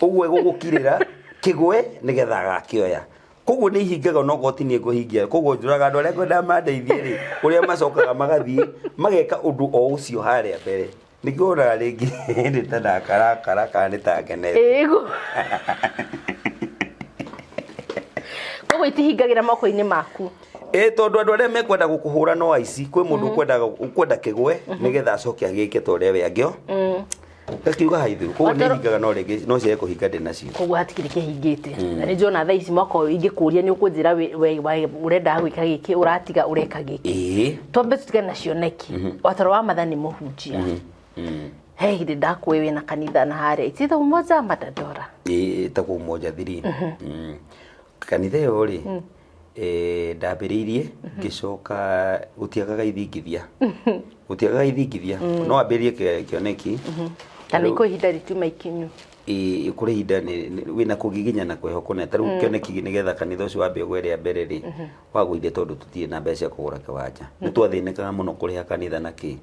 ũguo egũgũkirĩra kĩgwe nĩgetha agakĩoya. Koguo nĩ ihingaga no korwo ti niĩ ngũhingia. Koguo njũraga andũ arĩa ngwendaga mandeithie rĩ, ũrĩa macokaga magathiĩ mageka ũndũ o ũcio harĩa mbere. Nĩkĩo wonaga rĩngĩ nĩ ta ndakarakara kana nĩ ta ngenete. Ĩĩ. Koguo itihingagĩra moko-inĩ maku. Ĩ tondũ andũ arĩa mekwenda gũkũhũra no aici, kwĩ mũndũ ũkwenda kĩgwe nĩgetha acoke agĩke ta ũrĩa we angĩo. Ngakiuga haithiru, koguo nĩ hingaga no rĩngĩ no ciage kũhinga ndĩ nacio. Koguo hatikĩrĩ kĩhingĩte. Na nĩ njona thaa ici mwaka ũyũ ingĩkũria nĩ ũkũnjĩra ũrenda gwĩka gĩkĩ, ũratiga ũreka gĩkĩ. Twambe tũtigane na cioneki. Watoro wa Matha nĩ mũhunjia. He hĩndĩ ndakũĩ wĩna kanitha na harĩa ititha Umoja ama Dandora? Ĩĩ, ĩtagwo Umoja 3. Kanitha ĩyo rĩ, ndambĩrĩirie ngĩcoka gũtiagaga ithingithia, gũtiagaga ithingithia, no wambĩrĩrie kĩoneki. Kana kwĩ ihinda rĩtiuma ikinyu? Ĩĩ, kũrĩ ihinda wĩna kũgiginyana kwĩho kũnene. Ta rĩu kĩoneki nĩgetha kanitha ũcio wambe ũgwe rĩa mbere rĩ, wagũire tondũ tũtirĩ na mbeca cia kũgũra kĩwanja. Nĩ twathĩnĩkaga mũno kũrĩha kanitha na kĩ.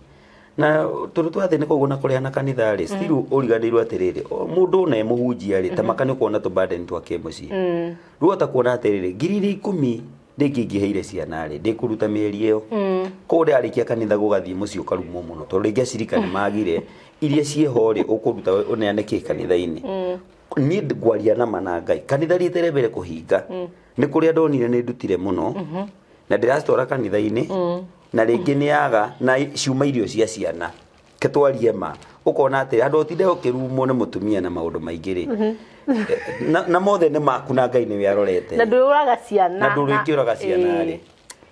Na tondũ twathĩnĩka ũguo na kũrĩha na kanitha rĩ, still ũriganĩirwo atĩrĩrĩ, mũndũ ona e mũhunjia rĩ, ta maka nĩ ũkuona tũ burden twa kĩmũciĩ. Rĩu wahota kuona atĩrĩrĩ, ngiri iria ikũmi rĩngĩ ingĩheire ciana rĩ, ndĩkũruta mĩeri ĩyo. Koguo ndĩrarĩkia kanitha gũgathiĩ mũciĩ ũkarumwo mũno, tondũ rĩngĩ acirika nĩ magire, iria ciĩho rĩ, ũkũruta ũneane kĩ kanitha-inĩ. Niĩ ngwaria na ma na Ngai, kanitha rita rĩa mbere kũhinga, nĩ kũrĩa ndonire nĩ ndutire mũno, na ndĩracitwara kanitha-inĩ, na rĩngĩ nĩ yaga na ciuma irio cia ciana. Ke twarie ma, ũkona atĩ handũ ũtinde ũkĩrumwo nĩ mũtumia na maũndũ maingĩ rĩ, na mothe nĩ maku na Ngai nĩwe arorete. Na ndũrĩũraga ciana. Na ndũrĩkĩũraga ciana rĩ,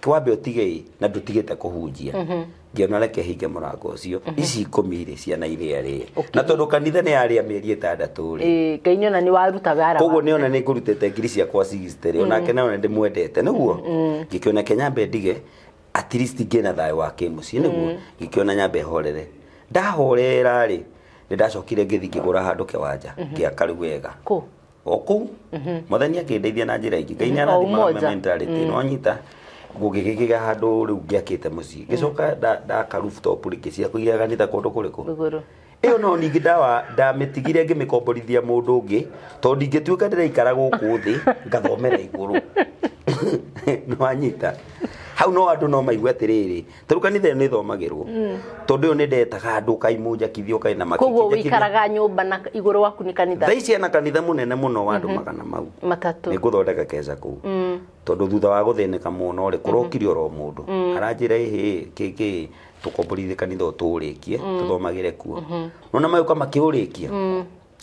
kwambe ũtige ĩ, na ndũtigĩte kũhunjia. Ngĩona reke hinge mũrango ũcio, ici ikũmi rĩ, ciana iria rĩ. Na tondũ kanitha nĩ yarĩa mĩeri 6 rĩ. Ĩĩ, Ngai nĩona nĩ waruta wara. Koguo nĩona nĩ ngũrutĩte ngiri ciakwa 60 rĩ, onake nĩona ndĩmwendete nĩguo. Ngĩkĩona ke nyambe ndige, at least ngĩe na thayũ wa kĩmũciĩ nĩguo. Ngĩkĩona nyambe horere. Ndahorera rĩ, nĩ ndacokire ngĩthiĩ ngĩgũra handũ kĩwanja, ngĩaka rĩu wega. Kũ? O kũu. Mwathani akĩndeithia na njĩra ingĩ. Ngai nĩ arathimaga Umoja. mentality, nĩ wanyita. Gũgĩkĩgĩa handũ rĩu ngĩakĩte mũciĩ. Ngĩcoka ndaka rooftop rĩngĩ cia kũiga kanitha kũndũ kũrĩkũ? Igũrũ. Ĩyo no ningĩ ndawa ndamĩtigire ngĩmĩkomborithia mũndũ ũngĩ, tondũ ndingĩtuĩka ndĩraikara gũkũ thĩ ngathomera igũrũ. Nĩ wanyita. Hau no andũ no maigue atĩrĩrĩ, ta rĩu kanitha ĩyo nĩ ĩthomagĩrwo, tondũ ĩyo nĩ ndetaga andũ ũkai mũnjakithie, ũkai na Koguo makĩnjakithia. ũikaraga nyũmba na igũrũ waku nĩ kanitha? Thaa ici ena kanitha mũnene mũno wa andũ magana mau. 3. Nĩ ngũthondeka keca kũu. Tondũ thutha wa gũthĩnĩka mũno rĩ, kũrokire oro mũndũ. Aranjĩra ĩhĩ, kĩ kĩ, tũkomborithie kanitha ũyũ tũũrĩkie, tũthomagĩre kuo. Nona magĩũka makĩũrĩkia.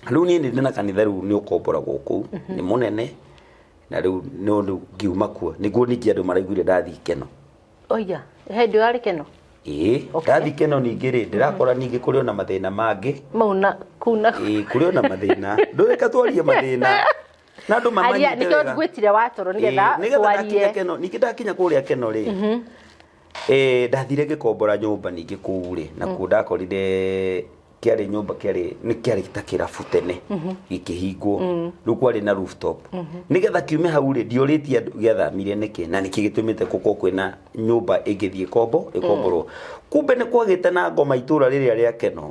Rĩu niĩ ndĩ na kanitha rĩu nĩ ũkomboragwo kũu, nĩ mũnene, na rĩu no rĩu ngiuma kuo. Nĩguo ningĩ andũ maraiguire ndathiĩ Keno. Oiya, he hĩndĩ ũrarĩ Keno? Ĩĩ, ndathiĩ Keno ningĩ rĩ, ndĩrakora ningĩ kũrĩ ona mathĩna mangĩ. Mau na kũu na Ĩĩ, kũrĩ ona mathĩna. Ndũreka twarie mathĩna. Na andũ Aria, mamanyite nĩkĩo wega. ngwĩtire watoro nĩgetha Ĩĩ, nĩgetha ndakinya twarie. Keno, ningĩ ndakinya kũrĩa Keno rĩ, ndathire ngĩkombora nyũmba ningĩ kũu rĩ, na kuo ndakorire kĩarĩ nyũmba kĩarĩ nĩ kĩarĩ ta kĩrabu tene gĩkĩhingwo, rĩu kwarĩ na rooftop. Nĩgetha kiume hau rĩ, ndiorĩtie andũ gĩathamire nĩkĩ na nĩkĩ gĩtũmĩte gũkorwo kwĩna nyũmba ĩngĩthiĩ kombo ĩkomborwo. Kumbe nĩ kwagĩte na ngoma itũra rĩrĩa rĩa Keno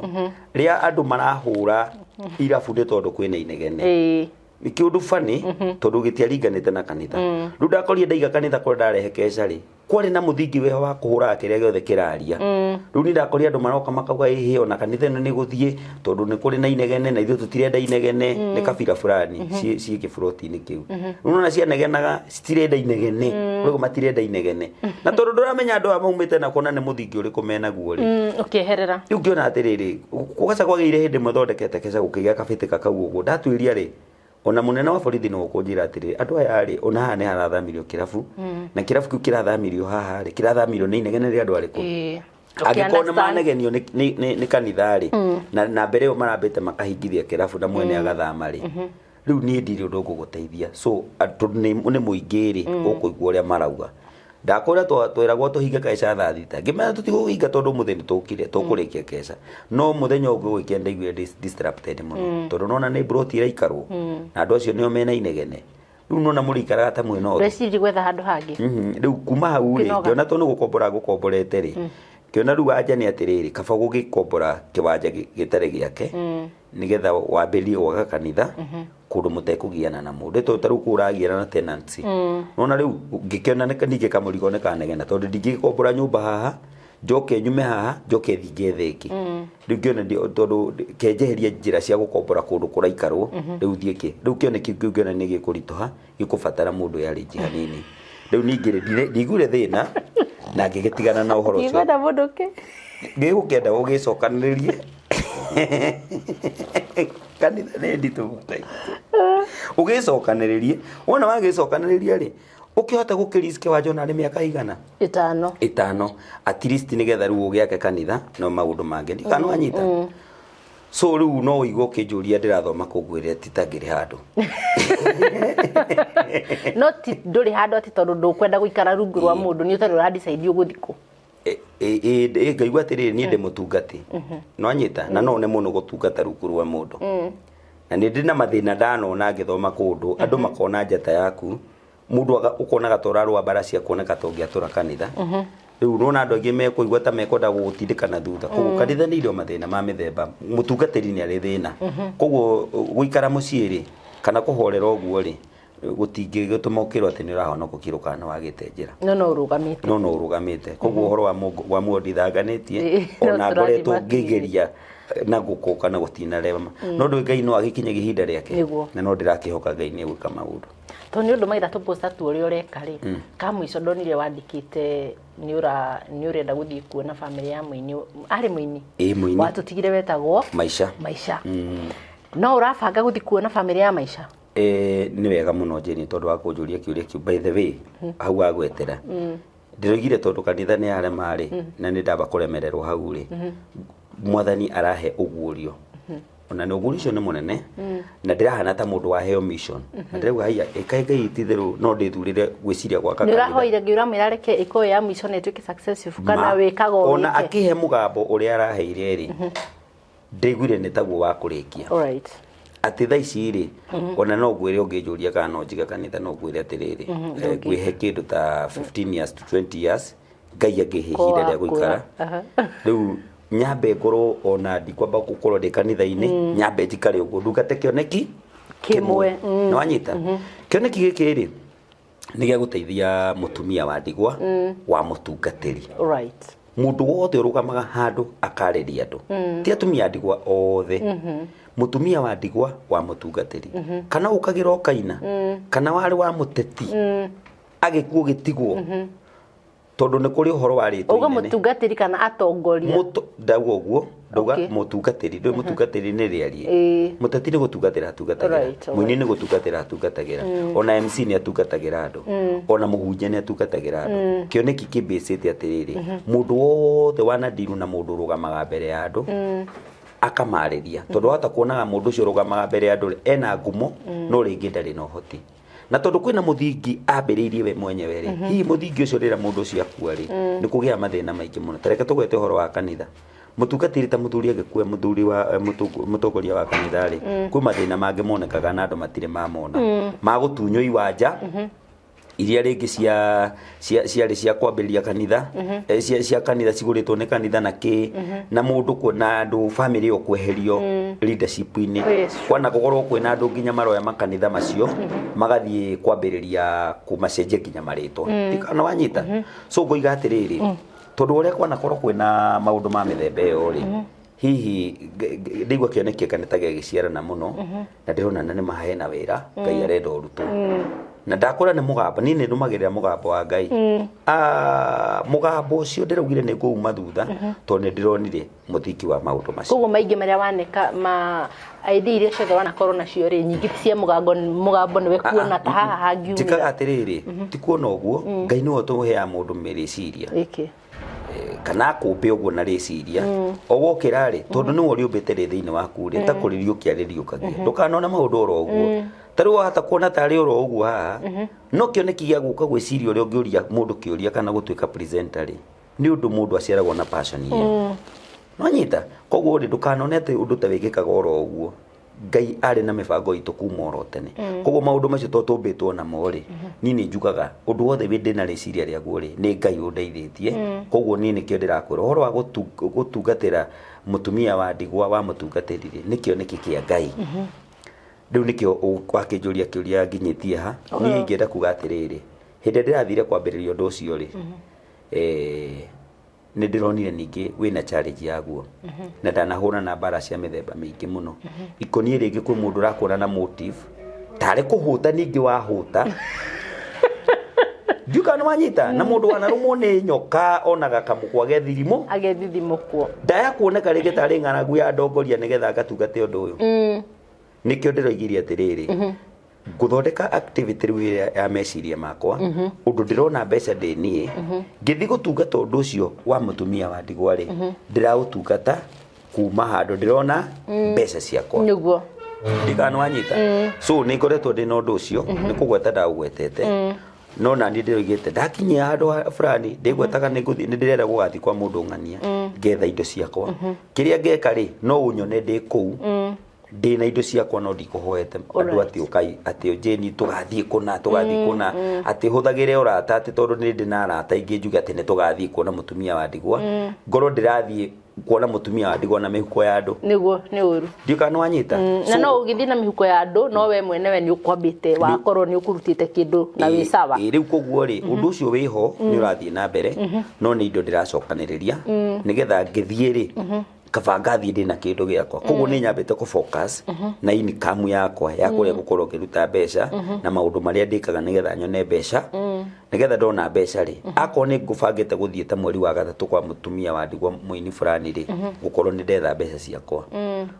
rĩa andũ marahũra irabu nĩ tondũ kwĩna inegene. Nĩ kĩũndũ funny tondũ gĩtiaringanĩte na kanitha. Rĩu ndakorire ndaiga kanitha kũrĩa ndarehe keca rĩ, kwarĩ na mũthingi wĩho wa kũhũraga kĩrĩa gĩothe kĩraria. Rĩu niĩ ndakorire andũ maroka makauga ĩhĩ ona kanitha ĩno nĩ gũthiĩ tondũ nĩ kũrĩ na inegene na ithuĩ tũtirenda inegene, nĩ kabira fulani ciĩ kĩburoti-inĩ kĩu. Rĩu nona cianegenaga citirenda inegene, rĩu matirenda inegene. Na tondũ ndũramenya andũ aya maumĩte na kuona nĩ mũthingi ũrĩkũ menaguo rĩ. Ũkĩeherera. Rĩu ngĩona atĩrĩrĩ, gũgaca kwagĩire hĩndĩ ĩmwe thondekete keca gũkĩgĩa kabĩtĩka kau ũguo, ndatuĩria rĩ, ona mũnene wa borithi no ũkũnjĩra atĩrĩrĩ, andũ aya rĩ, ona haha nĩ harathamirio kĩrabu, na kĩrabu kĩu kĩrathamirio haha rĩ, kĩrathamirio nĩ inegene rĩa andũ arĩkũ? Angĩkorwo nĩ manegenio nĩ kanitha rĩ, na mbere ĩyo marambĩte makahingithia kĩrabu na mwene agathama rĩ, rĩu niĩ ndirĩ ũndũ ngũgũteithia. So tondũ nĩ mũingĩ rĩ, ũkũigua ũrĩa marauga. Ndakwĩra tweragwo tũhinge keca thaa 6, ngĩmera tũtigũhinga tondũ ũmũthĩ nĩ tũkire, tũkũrĩkia keca. No mũthenya ũngĩ ũgĩkia ndaiguire disrupted mũno, tondũ nona nĩ mburoti ĩraikarwo, na andũ acio nĩo mena inegene. Rĩu nona mũrĩikaraga ta mwĩna ũthũ. Ndweciririe gwetha handũ hangĩ? Rĩu kuma hau rĩ, Ũkĩnoga. ngĩona tondũ nĩ gũkombora ngũkomborete rĩ, ngĩona rĩu anja nĩ atĩrĩrĩ, kaba gũgĩkombora kĩwanja gĩtarĩ gĩake, nĩgetha wambĩrĩrie gwaka kanitha kũndũ mũtekũgiana na mũndũ. Tondũ ta rĩu kũu ũragiana na tenants. Nona rĩu ngĩkĩona ningĩ kamũrigo nĩ kanegena, tondũ ndingĩkombora nyũmba haha, njoke nyume haha, njoke thiĩ ngethe ĩngĩ. Rĩu ngĩona tondũ kenjeherie njĩra cia gũkombora kũndũ kũraikarwo, rĩu thiĩ kĩ. Rĩu kĩoneki kĩu ngĩona nĩ gĩkũritũha, gĩkũbatara mũndũ yarĩnji hanini. Rĩu ningĩ rĩ, ndiguire thĩna na ngĩgĩtigana na ũhoro ũcio. Ndikwenda mũndũ ũngĩ. Ngĩgũkĩenda ũgĩcokanĩrĩrie kanitha nĩ nditũ mũno. Ũgĩcokanĩrĩrie, wona wagĩcokanĩrĩria rĩ, ũkĩhote gũkĩriske wa Jona nĩ mĩaka igana? Ĩtano. Ĩtano at least, nĩgetha rĩu ũgĩake kanitha na maũndũ mangĩ. Ndikana wanyita. So rĩu no ũigue ũkĩnjũria ndĩrathoma kũ, ngwĩre ti ta ngĩrĩ handũ. No ti ndũrĩ handũ atĩ tondũ ndũkwenda gũikara rungu rwa mũndũ, nĩ ũtarĩ ũradecide ũgũthiĩ kũ. Ngaigua atĩrĩrĩ, niĩ ndĩ mũtungati, nwanyita, na no nĩ mũno gũtungata rungu rwa mũndũ, na nĩ ndĩ na mathĩna ndanona ngĩthoma kũndũ, andũ makona njata yaku, mũndũ ũkonaga ta ũrarũa mbara cia kuoneka ta ũngĩatũra kanitha. Rĩu nona andũ aingĩ mekũigua ta mekwenda gũgũtindĩka na thutha. Koguo kanitha nĩ irĩ o mathĩna ma mĩthemba, mũtungatĩri nĩ arĩ thĩna. Koguo gũikara mũciĩ rĩ, kana kũhorera ũguo rĩ, gũtingĩgĩtũma ũkĩrwo atĩ nĩ ũrahonokokirwo kana nĩ wagĩte njĩra. No ũrũgamĩte. No ũrũgamĩte. Koguo ũhoro wa wa muoyo ndithanganĩtie. No Ona tũrathiĩ ngoretwo makĩria. ngĩgeria na gũkũka na gũtinarema, no ndũĩ Ngai no agĩkinyagia ihinda rĩake. Na no ndĩrakĩhoka Ngai nĩ egwĩka maũndũ. Tondũ nĩ ũndũ maitha tũposta tu ũrĩa ũreka rĩ, ka mũico ndonire wandĩkĩte nĩ ũrenda gũthiĩ kuona bamĩrĩ ya mũini, arĩ mũini. Ĩ, mũini. Watũtigire wetagwo Maisha. Maisha. No ũrabanga gũthiĩ kuona bamĩrĩ ya Maisha? Nĩ wega mũno Jane tondũ wa kũnjũria kĩũria kĩu. By the way, hau wagwetera ndĩroigire tondũ kanitha nĩ yarema rĩ, na nĩ ndamba kũremererwo hau rĩ, Mwathani arahe ũguũrio, ona nĩ ũguũrio ũcio nĩ mũnene, na ndĩrahana ta mũndũ waheo mission, na ndĩrauga haiya, ĩkaĩ Ngai titherũ no ndĩthurĩre gwĩciria gwaka Nĩ kanitha. ũrahoire Ngai ũramwĩra reke ĩkorwo ya mũico na ĩtuĩke successful, kana wĩkaga o Ona wĩke? akĩhe mũgambo ũrĩa araheire rĩ, ndĩiguire nĩ taguo wa kũrĩkia. Atĩ thaa ici rĩ, ona no ngwĩre, ũngĩnjũria kana no njige kanitha, no ngwĩre atĩrĩrĩ, ngwĩhe kĩndũ ta 15 years to 20 years, Ngai angĩhe ihinda rĩa gũikara. Rĩu nyambe ngorwo ona ndikwamba gũkorwo ndĩ kanitha-inĩ, nyambe njikare ũguo ndungate kĩoneki kĩmwe. Nĩ wanyita kĩoneki gĩkĩ rĩ, nĩ gĩa gũteithia mũtumia wa ndigwa wa mũtungatĩri. Mũndũ wothe ũrũgamaga handũ akarĩria andũ, ti atumia a ndigwa othe, mũtumia wa ndigwa wa mũtungatĩri, kana ũkagĩra ũkaina, kana warĩ wa mũteti agĩkuo gĩtigwo, tondũ nĩ kũrĩ ũhoro wa rĩtwa Ũguo inene. Mũtungatĩri kana atongoria? Ndauga ũguo, ndauga mũtungatĩri, ndũĩ mũtungatĩri nĩ rĩarie. Mũteti nĩ gũtungatĩra atungatagĩra, mũini nĩ gũtungatĩra atungatagĩra, ona MC nĩ atungatagĩra andũ, ona mũhunjia nĩ atungatagĩra andũ. Kĩoneki kĩmbĩcĩte atĩrĩrĩ, mũndũ wothe wanadiru na mũndũ ũrũgamaga mbere ya andũ akamarĩria, tondũ wahota kuonaga mũndũ ũcio ũrũgamaga mbere ya andũ rĩ, ena ngumo no rĩngĩ ndarĩ na ũhoti, na tondũ kwĩna mũthingi ambĩrĩirie we mwenyewe rĩ, hihi mũthingi ũcio rĩrĩa mũndũ ũcio akua rĩ, nĩ kũgĩa mathĩna maingĩ mũno. Ta reke tũgwete ũhoro wa kanitha, mũtungatĩri ta mũthuri agĩkua, mũthuri wa mũtongoria wa kanitha rĩ, kwĩ mathĩna mangĩ monekaga na andũ matirĩ mamona, ma gũtunywo iwanja iria rĩngĩ cia cia ciarĩ cia kwambĩrĩria kanitha, cia kanitha cigũrĩtwo nĩ kanitha na kĩ, na mũndũ na andũ family ĩyo kweherio leadership-inĩ. Kwana gũkorwo kwĩna andũ nginya maroya makanitha macio magathiĩ kwambĩrĩria kũmacenjia nginya marĩtwa. Ndikana wanyita. So ngoiga atĩrĩrĩ, tondũ ũrĩa kwanakorwo kwĩna maũndũ ma mĩthemba ĩyo rĩ, hihi ndĩigua kĩoneki kanitha gĩagĩciarana mũno, na ndĩrona na nĩ mahe na wĩra Ngai arenda ũrutwo, na ndakũra nĩ mũgambo, niĩ nĩ nũmagĩrĩra mũgambo wa Ngai. Mũgambo ũcio ndĩraugire nĩ ngũuma thutha, tondũ nĩ ndĩronire mũthingi wa maũndũ macio. Koguo maingĩ marĩa waneka, ma idea iria ciothe wanakorwo nacio rĩ, nyingĩ ti cia mũgambo, mũgambo nĩwe kuona ta haha hangiumĩra. Njĩkaga atĩrĩrĩ, ti kuona ũguo, Ngai nĩwe ũtũheaga mũndũ mĩrĩciria. Ĩkĩ. Kana akũmbe ũguo na rĩciria o wokĩra rĩ, tondũ nĩwe ũrĩũmbĩte rĩ thĩinĩ waku rĩ, ta kũrĩriũkia rĩriũkagia, ndũkanone maũndũ oro ũguo. Ta rĩu wahota kuona tarĩ oro ũguo haha, no kĩoneki gĩa gũka gwĩciria ũrĩa ũngĩũria mũndũ kĩũria kana gũtuĩka presenter rĩ, nĩ ũndũ mũndũ aciaragwo na passion ĩyo, nwanyita. Koguo rĩ, ndũkanone atĩ ũndũ ta wĩkĩkaga oro ũguo. Ngai arĩ na mĩbango itũ kuma oro tene. Koguo maũndũ macio to tũmbĩtwo namo rĩ, niĩ nĩ njugaga ũndũ wothe wĩ ndĩna rĩciria rĩaguo rĩ, nĩ Ngai ũndeithĩtie. Koguo niĩ nĩkĩo ndĩrakwĩra ũhoro wa gũtungatĩra mũtumia wa ndigwa wa mũtungatĩri rĩ, nĩ kĩoneki kĩa Ngai. Rĩu nĩkĩo wakĩnjũria kĩũria nginyĩtie ha. Niĩ ingĩenda kuga atĩrĩrĩ, hĩndĩ ĩrĩa ndĩrathire kwambĩrĩria ũndũ ũcio rĩ, nĩ ndĩronire ningĩ wĩna challenge yaguo, na ndanahũra na mbara cia mĩthemba mĩingĩ mũno ikoniĩ rĩngĩ kwĩ mũndũ ũrakuona na motive tarĩ kũhũta, ningĩ wahũta. Ndiũka nĩ wanyita na mũndũ wanarũmwo nĩ nyoka onaga kamũkwa gethirimo. Agethithimũkwo. Ndaya kuoneka rĩngĩ tarĩ ng'aragu ya ndongoria nĩgetha ngatungate ũndũ ũyũ. Nĩkĩo ndĩroigirie atĩrĩrĩ, ngũthondeka activity rĩu ĩrĩa ya meciria makwa, ũndũ ndĩrona mbeca ndĩ niĩ ngĩthiĩ gũtungata ũndũ ũcio wa mũtumia wa ndigwa rĩ, ndĩraũtungata kuma handũ ndĩrona mbeca ciakwa. Nĩguo. Ndikana wanyita. So nĩ ngoretwo ndĩ na ũndũ ũcio, nĩ kũgweta ndaũgwetete, no nani ndĩroigĩte ndakinyia handũ fulani ndĩgwetaga nĩ ngũthiĩ, nĩ ndĩrenda gũgathiĩ kwa mũndũ ng'ania ngetha indo ciakwa. Kĩrĩa ngeka rĩ, no ũnyone ndĩ kũu ndĩ na indo ciakwa, no ndikũhoete andũ atĩ ũkai atĩ Jane tũgathiĩ kũna, tũgathiĩ kũna, atĩ hũthagĩre ũrata atĩ tondũ nĩ ndĩ na arata aingĩ njuge atĩ nĩ tũgathiĩ kuona mũtumia wa ndigwa, ngorwo ndĩrathiĩ kuona mũtumia wa ndigwa na mĩhuko ya andũ. Nĩguo, nĩ ũru. Ndiũ kana nĩ wanyita. Na no ũgĩthiĩ na mĩhuko ya andũ, no we mwenewe nĩ ũkwambĩte wakorwo nĩ ũkũrutĩte kĩndũ na wĩ sawa. Ĩ, rĩu koguo rĩ, ũndũ ũcio wĩho, nĩ ũrathiĩ na mbere, no nĩ indo ndĩracokanĩrĩria nĩgetha ngĩthiĩ rĩ, kaba ngathiĩ ndĩna kĩndũ gĩakwa. Koguo nĩ nyambĩte kũ focus na income yakwa ya kũrĩa gũkorwo ngĩruta mbeca na maũndũ marĩa ndĩkaga nĩgetha nyone mbeca, nĩgetha ndona mbeca rĩ, akorwo nĩ ngũbangĩte gũthiĩ ta mweri wa gatatũ kwa mũtumia wa ndigwa mũini fulani rĩ, gũkorwo nĩ ndetha mbeca ciakwa.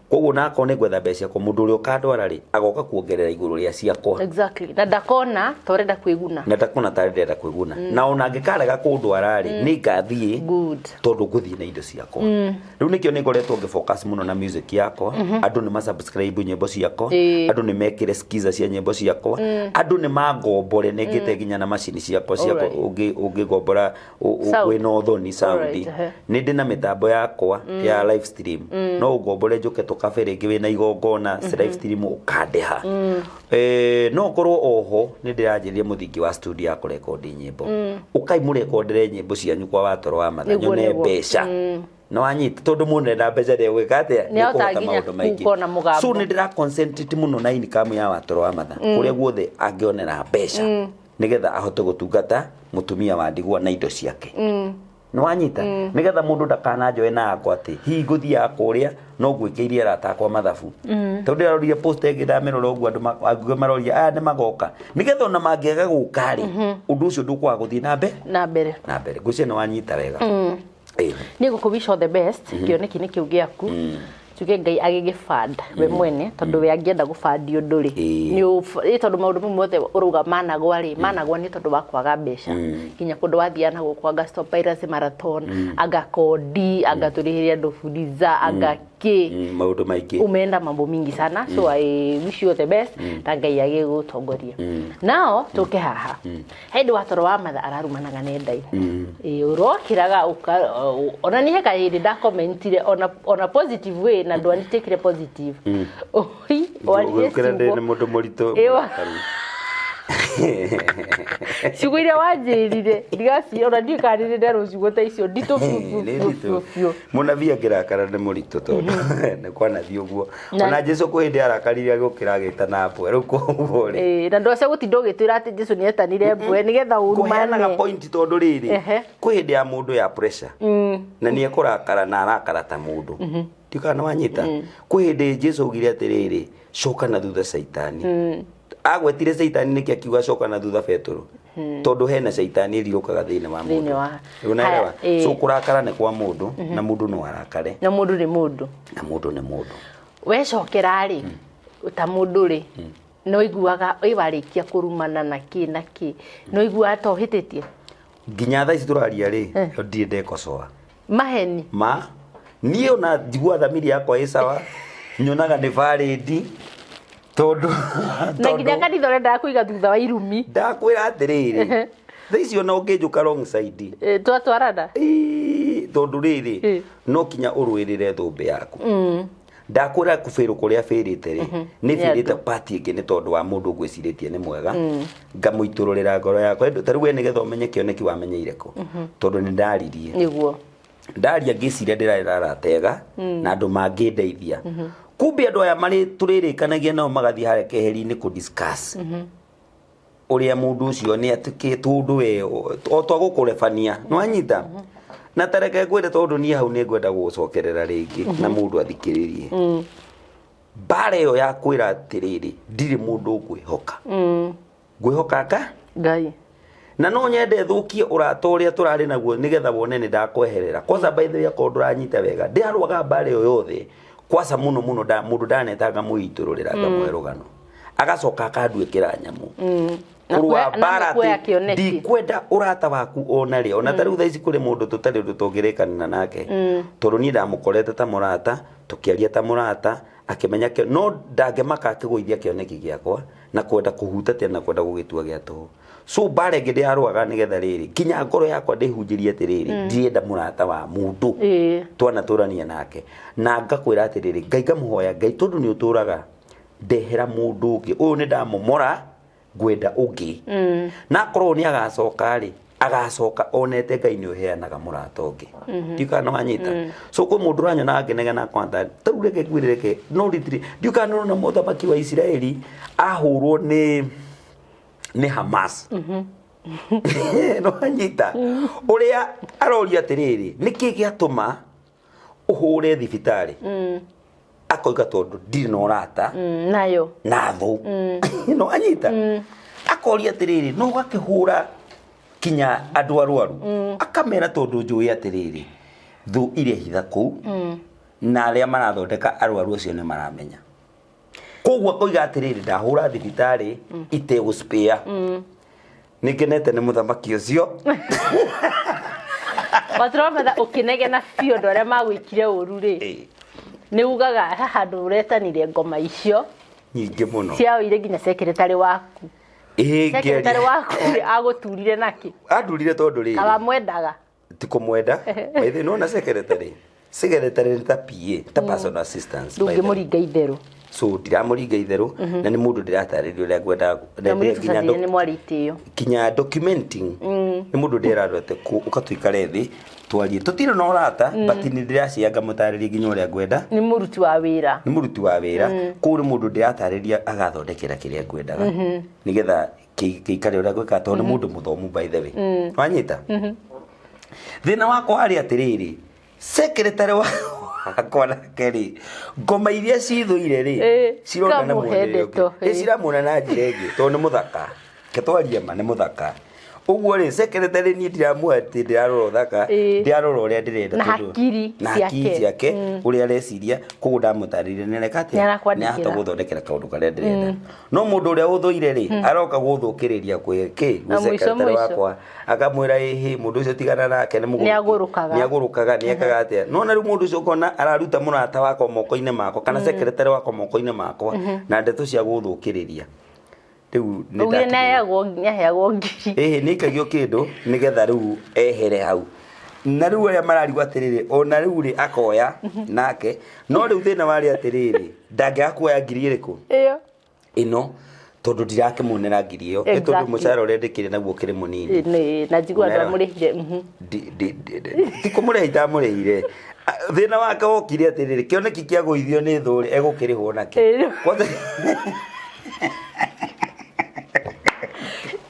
Koguo na akorwo nĩ ngwetha mbeca ciakwa, mũndũ ũrĩa ũkandwara rĩ, agoka kuongerera igũrũ rĩa ciakwa. Exactly, na ndakona ta ũrenda kwĩguna. Na ndakona tarĩ ndĩrenda kwĩguna, na ona angĩkarega kũndwara rĩ, nĩ ngathiĩ Good. Tondũ ngũthiĩ na indo ciakwa. Rĩu nĩkĩo nĩ ngoretwo ngĩ focus mũno na music yakwa. Andũ nĩ ma subscribe nyĩmbo ciakwa, andũ nĩ mekĩre skiza cia nyĩmbo ciakwa, andũ nĩ mangombore, nĩ ngĩte nginya na macini ciakwa cia ũngĩgombora Sound. Wĩna ũthoni sound. Alright, ehe. Nĩ ndĩ na mĩtambo yakwa ya live stream, no ũgombore njũke tũkabe rĩngĩ wĩna igongona live stream ũkandĩha. No ngorwo oho nĩ ndĩranjĩrĩria mũthingi wa studio ya kũrekondi nyĩmbo. Ũkai mũrekondere nyĩmbo cianyu kwa Watoro wa Matha, nyone mbeca. No wanyita, tondũ mũndũ enda mbeca ndegwĩka atĩa? Nĩ ahota Nĩekũhota nginya maũndũ maingĩ. kũona mũgambo. So nĩ ndĩra concentrate mũno na income ya Watoro wa Matha, kũrĩa guothe angĩonera mbeca nĩgetha ahote gũtungata mũtumia wa ndigwa na indo ciake. Nĩ wanyita? Nĩgetha mũndũ ndakananjoe na akwa atĩ hihi ngũthiaga kũrĩa no ngwĩkĩirie arata akwa mathabu, tondũ ndĩrarorire post ĩngĩ, ndamĩrora ũguo, andũ angĩ maroria aya nĩ magoka, nĩgetha ona mangĩaga gũka rĩ, ũndũ ũcio ndũkwaga gũthiĩ na mbere. Na mbere. Na mbere. Ngwĩciria nĩ wanyita wega. Ĩĩ. Niĩ ngũkũ wish all the best. Kĩoneki nĩ kĩu gĩaku, tuge Ngai agĩgĩbanda we mwene, tondũ we angĩenda gũbandi ũndũ rĩ, nĩ tondũ maũndũ mau mothe ũrauga managwa rĩ, managwa nĩ tondũ wa kwaga mbeca. Nginya kũndũ wathiaga na gũkũ, anga Stop Piracy Marathon, anga kodi, anga tũrĩhĩre andũ fuliza, anga kĩ. Maũndũ maingĩ. Umeenda mambo mingi sana, so I wish you all the best na Ngai agĩgũtongoria. Nao tũke haha, hĩndĩ Watoro wa Matha ararumanaga nenda-inĩ. Ĩ, ũrokĩraga ona niĩ he kahĩndĩ ndakomentire ona positive way na ndwanitekire positive. Oi, waririe Gũkĩra ndĩ ciugo nĩ mũndũ mũritũ Ĩwa. mũrakaru. Ciugo iria wanjĩrire ndigaci, ona ndiũĩ kana nĩ nderwo ciugo ta icio nditũ biũ biũ Nĩ biũ nditũ. biũ biũ. Mũnabii angĩrakara nĩ mũritũ, tondũ nĩ kwanathiĩ ũguo. Ona Jesu kwĩ hĩndĩ arakarire agĩũkĩra agĩtana mbwe. Rĩu koguo rĩ, Ĩ, na ndwacia gũtinda ũgĩtwĩra atĩ Jesu nĩ etanire mbwe nĩgetha kũheanaga ũrumane. Point, tondũ rĩrĩ, kwĩ hĩndĩ ya mũndũ ya pressure na nĩ ekũrakara na arakara ta mũndũ. Ndikana nĩ wanyita? Kwĩ hĩndĩ Jesu augire atĩrĩrĩ, "Coka na thutha, Caitani." Agwetire Caitani nĩkĩ akiuga coka na thutha Betũrũ? Tondũ hena caitani ĩrirũkaga thĩinĩ wa Thĩinĩ mũndũ. Unaelewa? Haya, ĩ. So kũrakara nĩ kwa mũndũ, na mũndũ no arakare. Na mũndũ nĩ mũndũ. Na mũndũ nĩ mũndũ. Wecokera rĩ, ta mũndũ rĩ, no iguaga ĩ warĩkia kũrumana na kĩ na kĩ, no iguaga ta ũhĩtĩtie? Nginya thaa ici tũraria rĩ, ndirĩ ndekocoa. Maheni. Ma niĩ ona njigua thamiri yakwa ĩ sawa, nyonaga nĩ valid tondũ Na nginya kanitha ũrendaga kũiga thutha wa irumi. Ndakwĩra atĩrĩrĩ, thaa ici ona ũngĩnjũka wrong side, Twatwarana. Ĩĩ, tondũ rĩrĩ, no kinya ũrũĩrĩre thũmbĩ yaku. Ndakwĩra kũbĩrũ kũrĩa bĩrĩte rĩ, nĩ Nĩ bĩrĩte andũ. Pati ĩngĩ nĩ tondũ wa mũndũ ngwĩcirĩtie nĩ mwega, ngamũitũrũrĩra ngoro yakwa. Ta rĩu we nĩgetha ũmenye kĩoneki wamenyeire kũ, tondũ nĩ ndaririe. Ndaria ngĩciria ndĩrarĩ arata ega na andũ mangĩndeithia, kumbe andũ aya marĩ tũrĩrĩkanagia nao magathiĩ harĩa keheri-inĩ kũ discuss ũrĩa mũndũ ũcio nĩ atĩkĩtwo ũndũ we o twa gũkũrebania. Nĩ wanyita? Na tareke ngwĩre, tondũ niĩ hau nĩ ngwenda gũgũcokerera rĩngĩ na mũndũ athikĩrĩrie mbara ĩyo ya kwĩra atĩrĩrĩ, ndirĩ mũndũ ngwĩhoka, ngwĩhoka ka Ngai. Na no nyende thũkie ũrata ũrĩa tũrarĩ naguo nĩgetha wone nĩ ndakweherera. Kwanza by the way, akorwo ndũranyita wega, ndĩarũaga mbara ĩyo yothe kwaca mũno mũno, mũndũ ndanetaga mũitũrũrĩra ngamũhe rũgano, agacoka akanduĩkĩra nyamũ. Na Kũrũa na mbara kuoya atĩ kĩoneki. Ndikwenda ũrata waku ona rĩ. Ona ta rĩu thaa ici kũrĩ mũndũ tũtarĩ ũndũ tũngĩrĩkanĩra nake, tondũ niĩ ndamũkorete ta mũrata, tũkĩaria ta mũrata, akĩmenya no ndangĩmaka akĩgũithia kĩoneki gĩakwa na kwenda kũhutatia na kwenda gũgĩtua gĩa tũhũ. So mbara ĩngĩ ndĩrarũaga nĩgetha rĩrĩ nginya ngoro yakwa ndĩhunjĩrie atĩrĩrĩ, ndirenda mũrata wa mũndũ twanatũrania nake, na ngakwĩra atĩrĩrĩ, Ngai, ngamũhoya Ngai, tondũ nĩ ũtũraga, ndehera mũndũ ũngĩ ũyũ nĩ ndamomora, ngwenda ũngĩ. Na akorwo nĩ agacoka rĩ, agacoka onete Ngai nĩ ũheanaga mũrata ũngĩ. Ndiũ kana wanyita. So kwĩ mũndũ ũranyona angĩnegena kwanta tarĩu, reke ngwĩre, reke no ritiri, ndiũ kana nĩũrona mũthamaki wa Isiraeli ahũrwo nĩ Hamas, no anyita ũrĩa aroria atĩrĩrĩ, nĩkĩ gĩatũma ũhũre thibitarĩ? Akoiga tondũ ndirĩ na ũrata Nayo na thũ. No anyita akoria atĩrĩrĩ, no ũgakĩhũra kinya andũ arwaru? Akamera tondũ njũĩ atĩrĩrĩ, thũ irehitha kũu na arĩa marathondeka arwaru acio nĩ maramenya. Koguo akoiga atĩrĩrĩ, ndahũra thibitarĩ itegũspare. Nĩ ngenete nĩ mũthamaki ũcio. Watũramatha ũkĩnegena biũ andũ arĩa magwĩkire ũru rĩ, nĩ ugaga he handũ ũretanire ngoma icio nyingĩ mũno ciaoire nginya secretary waku. Ĩĩ, Secretary ngĩaria. waku rĩ, agũturire nakĩ? Andurire tondũ rĩrĩ Kawamwendaga? Ti kũmwenda. By the way, nĩwona secretary nĩ ta PA, ta personal assistance, by the way. Ndũngĩmũringa itherũ. So ndiramũringa itherũ, na nĩ mũndũ ndĩratarĩria ũrĩa ngwendaga. Na mũirĩtu nginya Cecilia nĩ mwarĩ itĩo. Kinya documenting, nĩ mũndũ ndĩrarora atĩ ũka tuikare thĩ twarie, tũtirĩ na ũrata, but nĩ ndĩracia ngamũtarĩria nginya ũrĩa ngwenda. Nĩ mũruti wa wĩra. Nĩ mũruti wa wĩra kũu, nĩ mũndũ ndĩratarĩria agathondekera kĩrĩa ngwendaga nĩgetha kĩikare ũrĩa gwĩka, tondũ nĩ mũndũ mũthomu, by the way. Wanyita thĩna wakwa arĩ atĩrĩrĩ, secretary wakwa nake rĩ, ngoma iria cithũire rĩ, cirona na kamũhe muonere ndeto, ũngĩ. Ciramuona na njĩra ĩngĩ, tondũ nĩ mũthaka, ketwarie ma, nĩ mũthaka ũguo rĩ. Secretary niĩ ndiramuoya atĩ ndĩrarora ũthaka, ndĩrarora ũrĩa ndĩrenda Na tondũ- hakiri na hakiri ciake. ciake, ũrĩa areciria. Koguo ndamũtarĩria nĩ areka atĩa? Nĩarakwandĩkĩra. Nĩarahota gũthondekera kaũndũ karĩa ndĩrenda. No mũndũ ũrĩa ũthũire rĩ, aroka gũthũkĩrĩria kwĩ kĩ? Na Gwĩ mũico secretary mũico. wakwa, akamwĩra ĩhĩ, mũndũ ũcio tigana nake, nĩ mũgũrũki. Nĩagũrũkaga. Nĩagũrũkaga, nĩekaga atĩa. No na rĩu mũndũ ũcio ũkona araruta mũrata wakwa moko-inĩ makwa kana secretary wakwa moko-inĩ makwa na ndeto cia gũthũkĩrĩria. Rĩu nĩ Ugire ndatigire. Nĩaheagwo ngiri. Ĩhĩ, nĩ aikagio kĩndũ nĩgetha rĩu ehere hau. Na rĩu arĩa mararigwo atĩrĩrĩ, ona rĩu rĩ, akoya nake, no rĩu thĩna warĩ atĩrĩrĩ, ndangĩaga kuoya ngiri ĩrĩkũ? Ĩyo. Ĩno, tondũ ndirakĩmuonera ngiri ĩyo nĩ tondũ mũcara ũrĩa ndĩkĩrĩ naguo ũkĩrĩ mũnini. Na njigua andũ Unaelewa? amũrĩhire. Ti kũmũrĩha itamũrĩhire. Thĩna wake wokire atĩrĩrĩ, kĩoneki kĩagũithio nĩ thũ rĩ, egũkĩrĩhwo nakĩ? Kwanza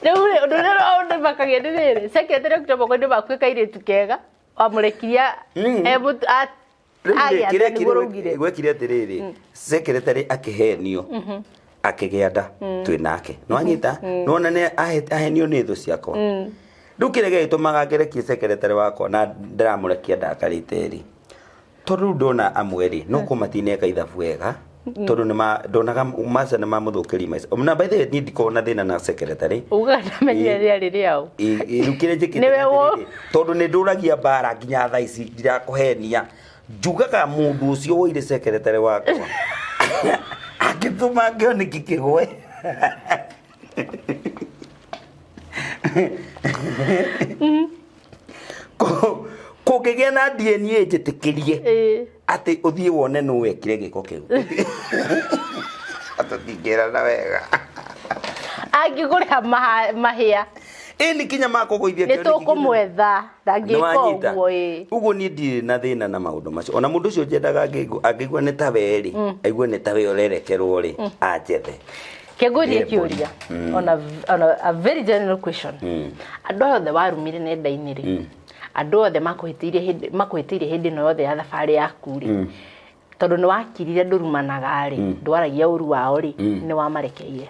Rĩu rĩ, ũndũ ũrĩa ũndĩmakagia nĩ rĩrĩ, secretary okire moko-inĩ maku kairĩtu kega wamũrekirie Rĩu rĩ, agĩa kĩrĩa nda nĩguo ũraugire. Gwekire atĩrĩrĩ, secretary akĩhenio akĩgĩa nda twĩ nake, nĩwanyita? Nĩwona nĩ ahenio nĩ thũ ciakwa. Rĩu kĩrĩa gĩgĩtũmaga ngerekie secretary wakwa na ndĩramũrekia ndakarĩte rĩ, tondũ rĩu ndona amwe rĩ, no kũ matineka ithabu wega, tondũ nĩ ndonaga maca nĩ mamũthũkĩria maica. Na by the way, niĩ ndikoragwo na thĩna na secretary. Ugaga ndamenyire rĩarĩ rĩao. Rĩu kĩrĩa njĩkĩte Nĩwe nĩ atĩrĩrĩ, tondũ nĩ ndũragia mbara nginya thaa ici, ndirakũhenia, njugaga mũndũ ũcio woire secretary wakwa angĩtũma kĩoneki kĩgwe. Kũngĩgĩa na DNA njĩtĩkĩrie atĩ ũthiĩ wone nũ wekire gĩko kĩu, tũtingĩrana wega. Angĩkũrĩha mahĩa. Ĩni kinya makũgũithia nĩ kĩoneki kĩnene. Tũkũmwetha ndangĩka. Nĩwanyita? Ũguo ĩĩ. Ũguo niĩ ndirĩ na thĩna na maũndũ macio. Ona mũndũ ũcio njendaga angĩigua nĩ ta we rĩ, aigue nĩ ta we ũrerekerwo rĩ, anjethe. Kĩngũrie Ndĩre kĩũria, ona a very general question. Andũ aya othe warumire nenda-inĩ rĩ, andũ othe makũhĩtĩirie hĩndĩ ĩno yothe ya thabarĩ yaku rĩ, tondũ nĩ wakirire ndũrumanaga rĩ, ndwaragia ũru wao rĩ, nĩ wamarekeire?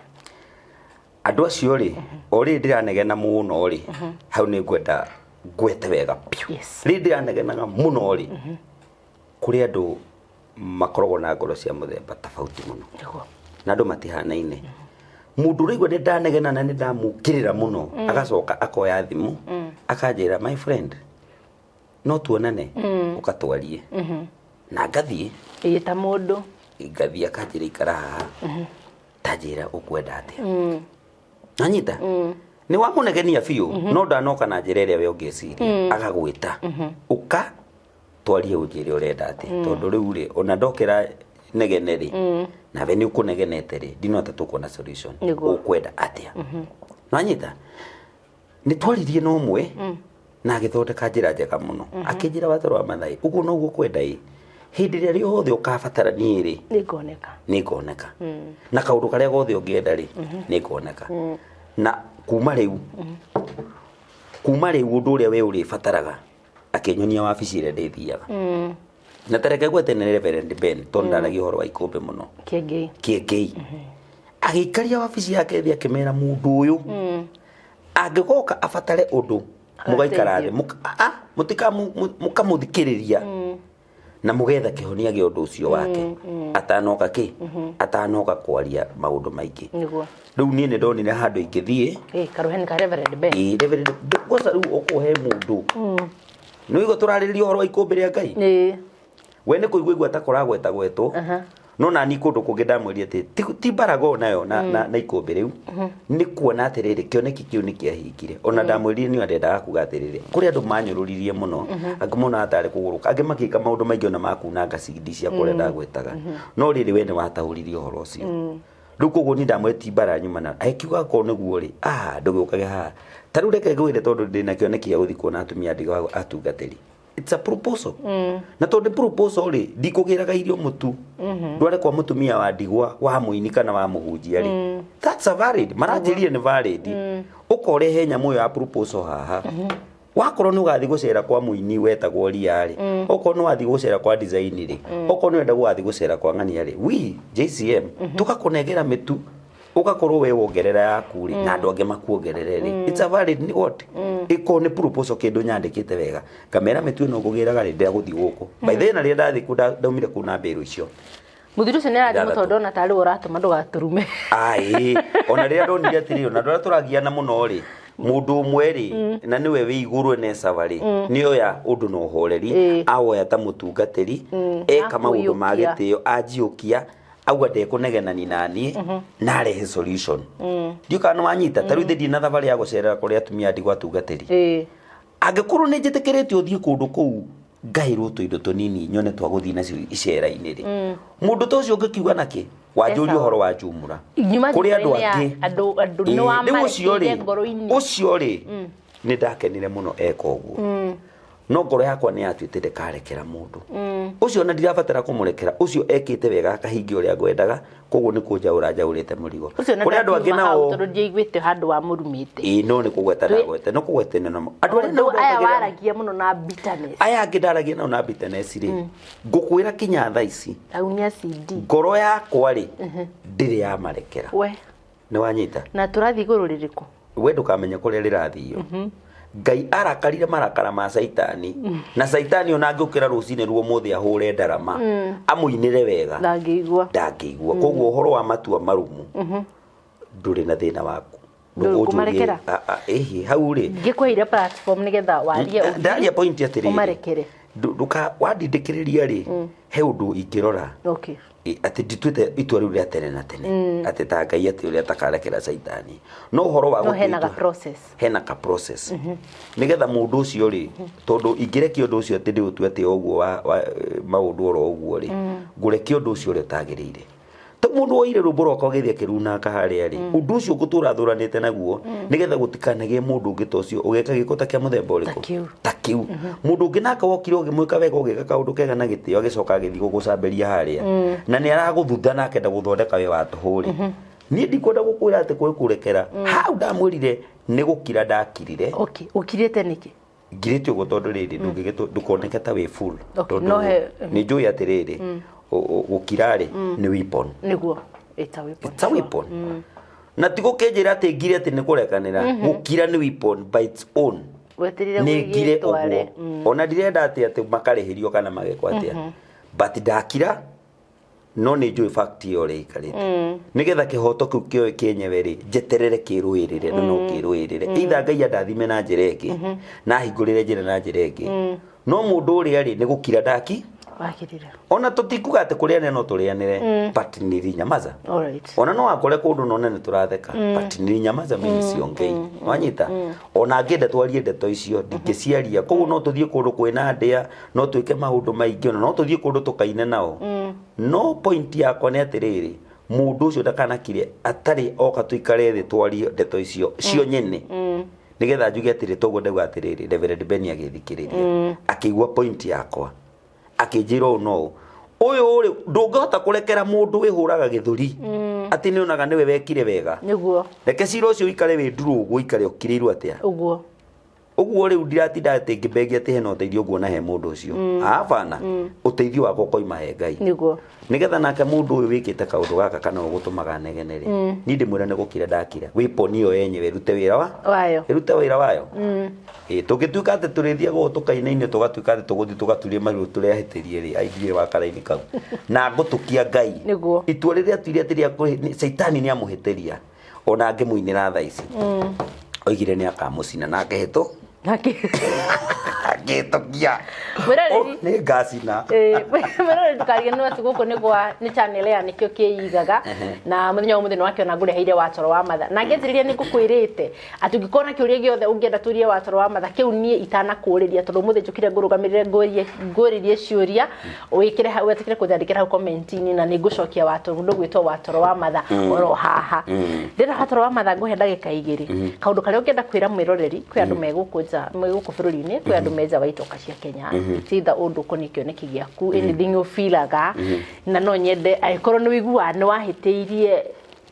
Andũ acio rĩ, o rĩrĩ ndĩranegena mũno rĩ, hau nĩ ngwenda ngwete wega biũ. Rĩrĩ ndĩranegenaga mũno rĩ, kũrĩ andũ makoragwo na ngoro cia mũthemba tofauti mũno. Na andũ matihanaine. Mũndũ ũraigua nĩ ndanegena na nĩ ndamũkĩrĩra mũno, agacoka akoya thimũ, akanjĩra my friend, no tuonane, ũkatwarie. Na ngathiĩ. Ĩĩ ta mũndũ. Ngathiĩ akanjĩra ikara haha. Ta njĩra ũkwenda atĩa. Nanyita? Nĩ wamũnegenia biũ, no ndanoka na njĩra ĩrĩa we ũngĩciria. Agagwĩta. Ũka twarie ũnjĩre ũrenda atĩa. Tondũ rĩu rĩ, ona ndokĩra negene rĩ, nawe nĩ ũkũnegenete rĩ, ndinona ta tũkuona solution. Ũkwenda atĩa. Nanyita? Nĩ twaririe na ũmwe, na agĩthondeka njĩra njega mũno. Akĩnjĩra watho wa Mathai, ũguo noguo ũkwenda ĩ. Hĩndĩ ĩrĩa rĩothe ũkabatara niĩ rĩ, Nĩngoneka. Nĩngoneka. Na kaũndũ karĩa gothe ũngĩenda rĩ, nĩngoneka. Na kuma rĩu, kuma rĩu ũndũ ũrĩa we ũrĩbataraga, akĩnyonia wabici ĩrĩa ndĩthiaga. Na ta reke ngwete nĩ Reverend Ben, tondũ ndaragia ũhoro wa ikũmbĩ mũno. Kĩengei. Kĩengei. Agĩikaria wabici yake thĩ akĩmera mũndũ ũyũ, angĩgoka abatare ũndũ, mũgaikara thĩ, mũkamũthikĩrĩria na mũgetha kĩhonia gĩa ũndũ ũcio wake atanoka kĩ atanoka kwaria maũndũ maingĩ. Rĩu niĩ nĩ ndonire handũ ingĩthiĩ. Karuheni ka Reverend Ben. Ĩĩ, Reverend kwanza rĩu ũkũhe mũndũ. Nĩ ũigua tũrarĩrĩria ũhoro wa ikũmbĩ rĩa Ngai? We nĩ kũigua igua ta kũragweta gwetwo. No nani kũndũ kũngĩ ndamwĩrire atĩ ti mbarago nayo na ikũmbĩ rĩu. Nĩ kuona atĩrĩrĩ kĩoneki kĩu nĩ kĩahingire. Ona ndamwĩrire nĩ ndendaga kuga atĩrĩrĩ kũrĩ andũ manyũrũririe mũno, angĩ monaga tarĩ kũgũrũka, angĩ magĩka maũndũ maingĩ ona makunanga CD ciakwa ũrĩa ndagwetaga. No rĩrĩ we nĩ wataũririe ũhoro ũcio. Rĩu koguo niĩ ndamwĩrire ti mbara nyuma na akiuga akorwo nĩguo rĩ, ndũgĩũkage haha. Ta rĩu reke ngwĩre tondũ ndĩna kĩoneki gĩa gũthiĩ kuona atumia a ndigwa atungatĩri. It's a proposal. Na tondũ proposal rĩ, ndikũgĩraga irio mũtu. Ndware kwa mũtumia wa ndigwa, wa mũini kana wa mũhunjia rĩ. That's a valid. Maranjĩrire nĩ valid. Ũkorehe nyamũ ĩyo ya proposal haha. Wakorwo nĩ ũgathiĩ gũcera kwa mũini wetagwo Ria rĩ, okorwo nĩ wathiĩ gũcera kwa design rĩ, okorwo nĩ wenda gũgathiĩ gũcera kwa ng'ania rĩ, we JCM tũgakũnengera mĩtu ũgakorwo we wongerera yaku rĩ, na andũ angĩ makuongerere rĩ. It's a valid ni what? Ĩkorwo nĩ proposal kĩndũ nyandĩkĩte wega. Ngamera mĩtu ĩno ngũgĩraga rĩ, ndĩragũthiĩ gũkũ. By the way, na rĩrĩa ndathiĩ kũu ndaumire kũu na mbĩrũ icio. Mũthuri ũcio nĩ arathimwo tondũ ndona tarĩ we ũratũma ndũgatũrume. Aĩ, ona rĩrĩa ndonire atĩrĩrĩ, ona andũ arĩa tũragiana mũno rĩ, mũndũ ũmwe rĩ, na nĩwe wĩ igũrũ ene caba rĩ, nĩ oya ũndũ na ũhoreri, awoya ta mũtungatĩri, eka maũndũ ma Akũiyũkia. gĩtĩo, anjiũkia, auga ndekũnegenani na niĩ, na arehe solution. Ndiũĩ kana nĩ wanyita, ta rĩu ithe ndirĩ na thabarĩ ya gũcerera kũrĩ atumia a ndigwa atungatĩri. Angĩkorwo nĩ njĩtĩkĩrĩtio thiĩ kũndũ kũu ngaĩrwo tũindo tũnini nyone twa gũthiĩ nacio icera-inĩ rĩ, mũndũ ta ũcio ũngĩkiuga nakĩ? Wanjũria ũhoro wa njumũra. Nyuma Kũrĩ andũ njumũra-inĩ ya angĩ. andũ nĩ Ĩĩ, rĩu ũcio rĩ, wamarekeire ngoro-inĩ. ũcio rĩ, nĩ ndakenire mũno eka ũguo. No ngoro yakwa nĩ yatuĩte ndĩkarekera mũndũ. Ũcio ona ndirabatara kũmũrekera, ũcio ekĩte wega akahingia ũrĩa ngwendaga, koguo nĩ kũnjaũra njaũrĩte mũrigo. Ũcio na Kũrĩ andũ angĩ ndakiuma hau nao tondũ ndiaiguĩte handũ wamũrumĩte. Ĩĩ, no nĩ kũgweta ndagweta, no kũgweta namo. Andũ arĩa nao Andũ aya ndokagĩra waragia mũno na bitterness. Aya angĩ ndaragia nao na bitterness rĩ, ngũkwĩra kinya thaa ici. Au nĩ a CD. Ngoro yakwa rĩ, ndĩrĩ yamarekera. We. Nĩ wanyita? Na tũrathiĩ igũrũ rĩrĩkũ? We ndũkamenya kũrĩa rĩrathiio. Ngai arakarire marakara ma Caitani. Na Caitani ona angĩũkĩra rũcinĩ ruo mũthĩ ahũre ndarama, amũinĩre wega. Ndangĩigua. Ndangĩigua. Koguo ũhoro wa matua marumu, ndũrĩ na thĩna waku. Ndũrĩ kũmarekera? Ĩhĩ, hau rĩ. Ngĩkũheire platform nĩgetha warie ũthiĩ. Ndaria point atĩrĩrĩ. Ũmarekere. Ndũka wandindĩkĩrĩria rĩ, he ũndũ ingĩrora. Atĩ ndituĩte itua rĩu rĩa tene na tene. Atĩ ta Ngai atĩ ũrĩa atakarekera Caitani. No ũhoro wa No hena gũtua ga itua- process. Hena ka process. Nĩgetha mũndũ ũcio rĩ, tondũ ingĩrekia ũndũ ũcio atĩ ndĩũtue atĩ o ũguo wa maũndũ oro ũguo rĩ, ngũrekia ũndũ ũcio ũrĩa ũtagĩrĩire. Ta mũndũ woire rwĩmbo rwakwa agĩthiĩ akĩrunanga harĩa rĩ, ũndũ ũcio ngũtũra thũranĩte naguo, nĩgetha gũtikanagĩe mũndũ ũngĩ ta ũcio ũgeka gĩko ta kĩa mũthemba ũrĩkũ? Ta kĩu. Ta kĩu. Mũndũ ũngĩ nake wokire ũgĩmwĩka wega ũgĩka kaũndũ kega na gĩtĩo agĩcoka agĩthiĩ gũgũcambĩria harĩa. Na nĩ aragũthutha na akenda gũthondeka wĩ wa tũhũ rĩ. Niĩ ndikwenda gũkwĩra atĩ kwĩ kũrekera. Hau ndamwĩrire nĩ gũkira ndakirire. Okay, ũkirĩte nĩkĩ? Ngirĩte ũguo tondũ rĩrĩ, ndũkoneke ta wĩ full. Okay, Tondũ no he- nĩ njũĩ atĩrĩrĩ, gũkira rĩ, nĩ weapon. Nĩguo, it's a weapon. It's a weapon. Na ti gũkĩnjĩra atĩ ngire atĩ nĩ kũrekanĩra. Gũkira nĩ weapon by its own. Weterire Nĩ ngire gũgĩtware. ũguo. Ona ndirenda atĩ atĩ makarĩhĩrio kana magekwo atĩa. But ndakira, no nĩ njũĩ fact ĩyo ũrĩa ĩikarĩte. Nĩgetha kĩhoto kĩu kĩoe kĩenyewe rĩ, njeterere kĩrũĩrĩre, na no kĩrũĩrĩre. Either Ngai andathime na njĩra ĩngĩ, na ahingũrĩre njĩra na njĩra ĩngĩ. No mũndũ ũrĩa rĩ, nĩ gũkira ndaki. Wakirire. Ona tũtikuga atĩ kũrĩanĩra no tũrĩanĩre, but nilinyamaza. Alright. Ona no akore kũndũ none nĩ tũratheka, but nilinyamaza, mimi siongei. Wanyita? Ona angĩenda twarie ndeto icio, ndingĩciaria. Koguo no tũthiĩ kũndũ kwĩna ndĩa, no twĩke maũndũ maingĩ, ona no tũthiĩ kũndũ tũkaine nao. No point yakwa nĩ atĩrĩrĩ, mũndũ ũcio ndakanakire atarĩ oka tũikare thĩ twarie ndeto icio cio nyene, nĩgetha njuge atĩrĩ, toguo ndauga atĩrĩrĩ, Reverend Ben agĩthikĩrĩria, akĩigua point yakwa, akĩnjĩra ũũ no ũũ. Ũyũ rĩ, ndũngĩhota kũrekera mũndũ wĩhũraga gĩthũri atĩ nĩ onaga nĩwe wekire wega. Reke cira ũcio ũikare wĩ ndurũ ũguo, ũikare ũkirĩirwo atĩa. Ũguo. Ũguo rĩu ndiratinda atĩ ngĩmbengia atĩ hena ũteithio nguona he mũndũ ũcio. Abana, ũteithio wakwa ũkoima he Ngai. Nĩgetha nake mũndũ ũyũ wĩkĩte kaũndũ gaka kana ũgũtũmaga negene rĩ, niĩ ndĩmwĩra nĩ gũkira ndakira. Weapon ĩyo yenyewe ĩrute wĩra wa wayo. Ĩrute wĩra wayo. Ĩ tũngĩtuĩka atĩ tũrĩthiaga ũũ tũkainainio, tũgatuĩka atĩ tũgũthiĩ tũgaturie maru tũrĩa ahĩtĩrie rĩ, aingire wa karaini kau na ngũtũkia Ngai. Itua rĩrĩa atuire atĩ rĩa Caitani nĩ amũhĩtĩria, ona angĩmũinĩra thaa ici, oigire nĩ akamũcina na akĩhĩtũ akĩhĩtũkia. Mwĩroreri. Oh, nĩ ngacina. Mwĩroreri, ndũkariganĩrwo atĩ gũkũ nĩ gwa nĩ channel ya Nĩkĩo Kĩigaga, na mũthenya wa ũmũthĩ nĩ wakĩona ngũreheire watoro wa matha, na ngĩanjĩrĩria nĩ ngũkwĩrĩte atĩ ũngĩkorwo na kĩũria gĩothe ũngĩenda tũrie watoro wa matha kĩu niĩ itanakũrĩria, tondũ ũmũthĩ njũkire ngũrũgamĩrĩre ngũrĩrie ciũria, wĩkĩre hau, wetĩkĩre kũnjandĩkĩra hau comment-inĩ, na nĩ ngũcokia watoro mũndũ ũgwĩtwo watoro wa matha oro haha. Ndĩrenda watoro wa matha ngũhe ndagĩka 2, kaũndũ karĩa ũngĩenda kwĩra mwĩroreri. Kwĩ andũ me gũkũ nja, me gũkũ bũrũri-inĩ, kwĩ andũ me nja wa itoka cia Kenya. It's either ũndũ ũkoniĩ kĩoneki gĩaku, anything you feelaga, na no nyende angĩkorwo nĩ ũiguaga nĩ wahĩtĩirie,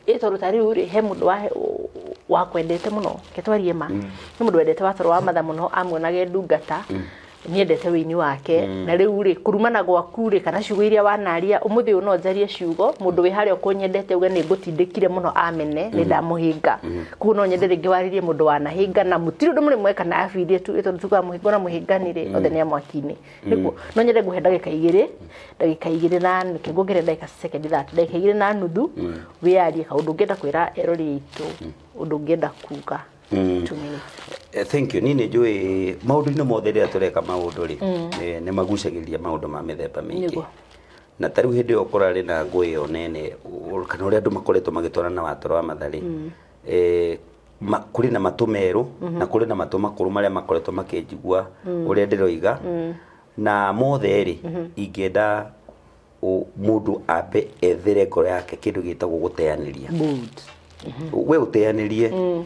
ĩ tondũ ta rĩu rĩ, he mũndũ wakwendete mũno, reke twarie ma, nĩ mũndũ wendete watoro wa matha mũno, amuonaga e ndungata, niendete wĩini wake, na rĩu rĩ, kũrumana gwaku rĩ, kana ciugo iria wanaria ũmũthĩ ũyũ, no njarie ciugo mũndũ wĩ harĩa ũkũnyendete uge nĩ ngũtindĩkire mũno, amene nĩ ndamũhĩnga. Koguo no nyende rĩngĩ warĩrie mũndũ wanahĩnga na mũtirĩ ũndũ mũrĩ mweka na abirie tu, tondũ tugaga mũhingo na mũhĩngani rĩ, othe nĩ a mwaki-inĩ. Nĩguo no nyende ngũhe ndagĩka 2, ndagĩka 2 na nuthu, nguongerere ndagĩka sekendi 30, ndagĩka 2.5, wĩyarie kaũndũ ũngĩenda kwĩra erori aitũ, ũndũ ũngĩenda kuga. 2 minutes. Thank you. Niĩ nĩ njũĩ maũndũ-inĩ mothe rĩrĩa tũreka maũndũ rĩ, nĩ magucagĩrĩria maũndũ ma mĩthemba mĩingĩ. Na ta rĩu hĩndĩ ĩyo kũrarĩ na ngũĩ ĩyo nene, kana ũrĩa andũ makoretwo magĩtwarana na watoro wa matha rĩ, kũrĩ na matũ merũ na kũrĩ na matũ makũrũ marĩa makoretwo makĩnjigua ũrĩa ndĩroiga, na mothe rĩ, ingĩenda mũndũ ambe ethere ngoro yake kĩndũ gĩtagwo gũteanĩria. Good. We ũteanĩrie,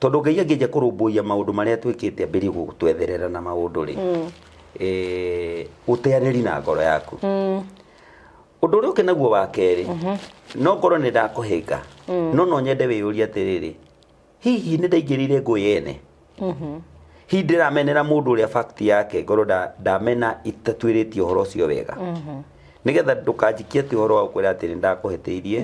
tondũ Ngai angĩnja kũrũmbũiya maũndũ marĩa twĩkĩte, ambĩrie gũtwetherera na maũndũ rĩ, ũteanĩri na ngoro yaku. Ũndũ ũrĩa ũngĩ naguo wa kerĩ, no ngorwo nĩ ndakũhĩnga, no nyende wĩyũrie atĩrĩrĩ, hihi nĩ ndaingĩrĩire ngũĩ yene? Hihi ndĩramenera mũndũ ũrĩa fact yake ngorwo ndamena itatuĩrĩtie ũhoro ũcio wega, nĩgetha ndũkanjikie atĩ ũhoro wa gũkwĩra atĩ nĩ ndakũhĩtĩirie,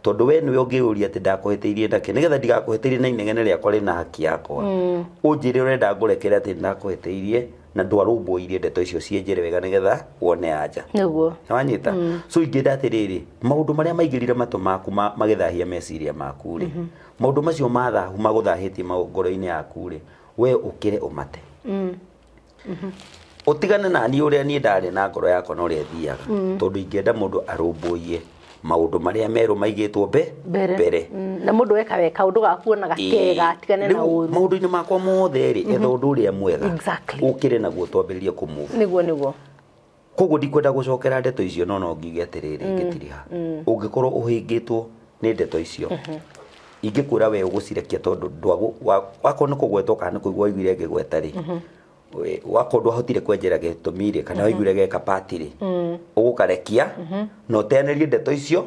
tondũ we nĩwe ũngĩũria atĩ ndakũhĩtĩirie nakĩ, nĩgetha ndigakũhĩtĩrie na inegene rĩakwa rĩna haki yakwa, ũnjĩre ũrenda ngũrekere atĩ nĩ ndakũhĩtĩirie na ndwarũmbũirie ndeto icio cienjere wega nĩgetha wone anja. Nĩwanyita? So ingĩenda atĩrĩrĩ, maũndũ marĩa maingĩrire matũ maku magĩthahia meciria maku rĩ, maũndũ macio ma thahu magũthahĩtie ngoro-inĩ yaku rĩ, we ũkĩre ũmate, ũtigane na niĩ ũrĩa niĩ ndarĩ na ngoro yakwa na ũrĩa ĩthiaga, tondũ ingĩenda mũndũ arũmbũiye maũndũ marĩa merũ maigĩtwo mbere mbere. Na mũndũ weka we kaũndũ gaku onaga kega, atigane na Rĩu ũru. Maũndũ-inĩ makwa mothe rĩ, etha ũndũ ũrĩa mwega, ũkĩre naguo twambĩrĩrie kũmove. Nĩguo nĩguo. Koguo ndikwenda gũcokera ndeto icio, no ngiuge atĩrĩrĩ, ngĩtiriha, ũngĩkorwo ũhĩngĩtwo nĩ ndeto icio, ingĩkwĩra we ũgũcirekia, tondũ wakorwo nĩ kũgwetwo kana nĩ kũigua waiguire ngĩgweta rĩ, wakorwo ndwahotire kwenjera gĩtũmi rĩ, kana waiguire geka pati rĩ, ũgũkarekia na ũteanĩrie ndeto icio,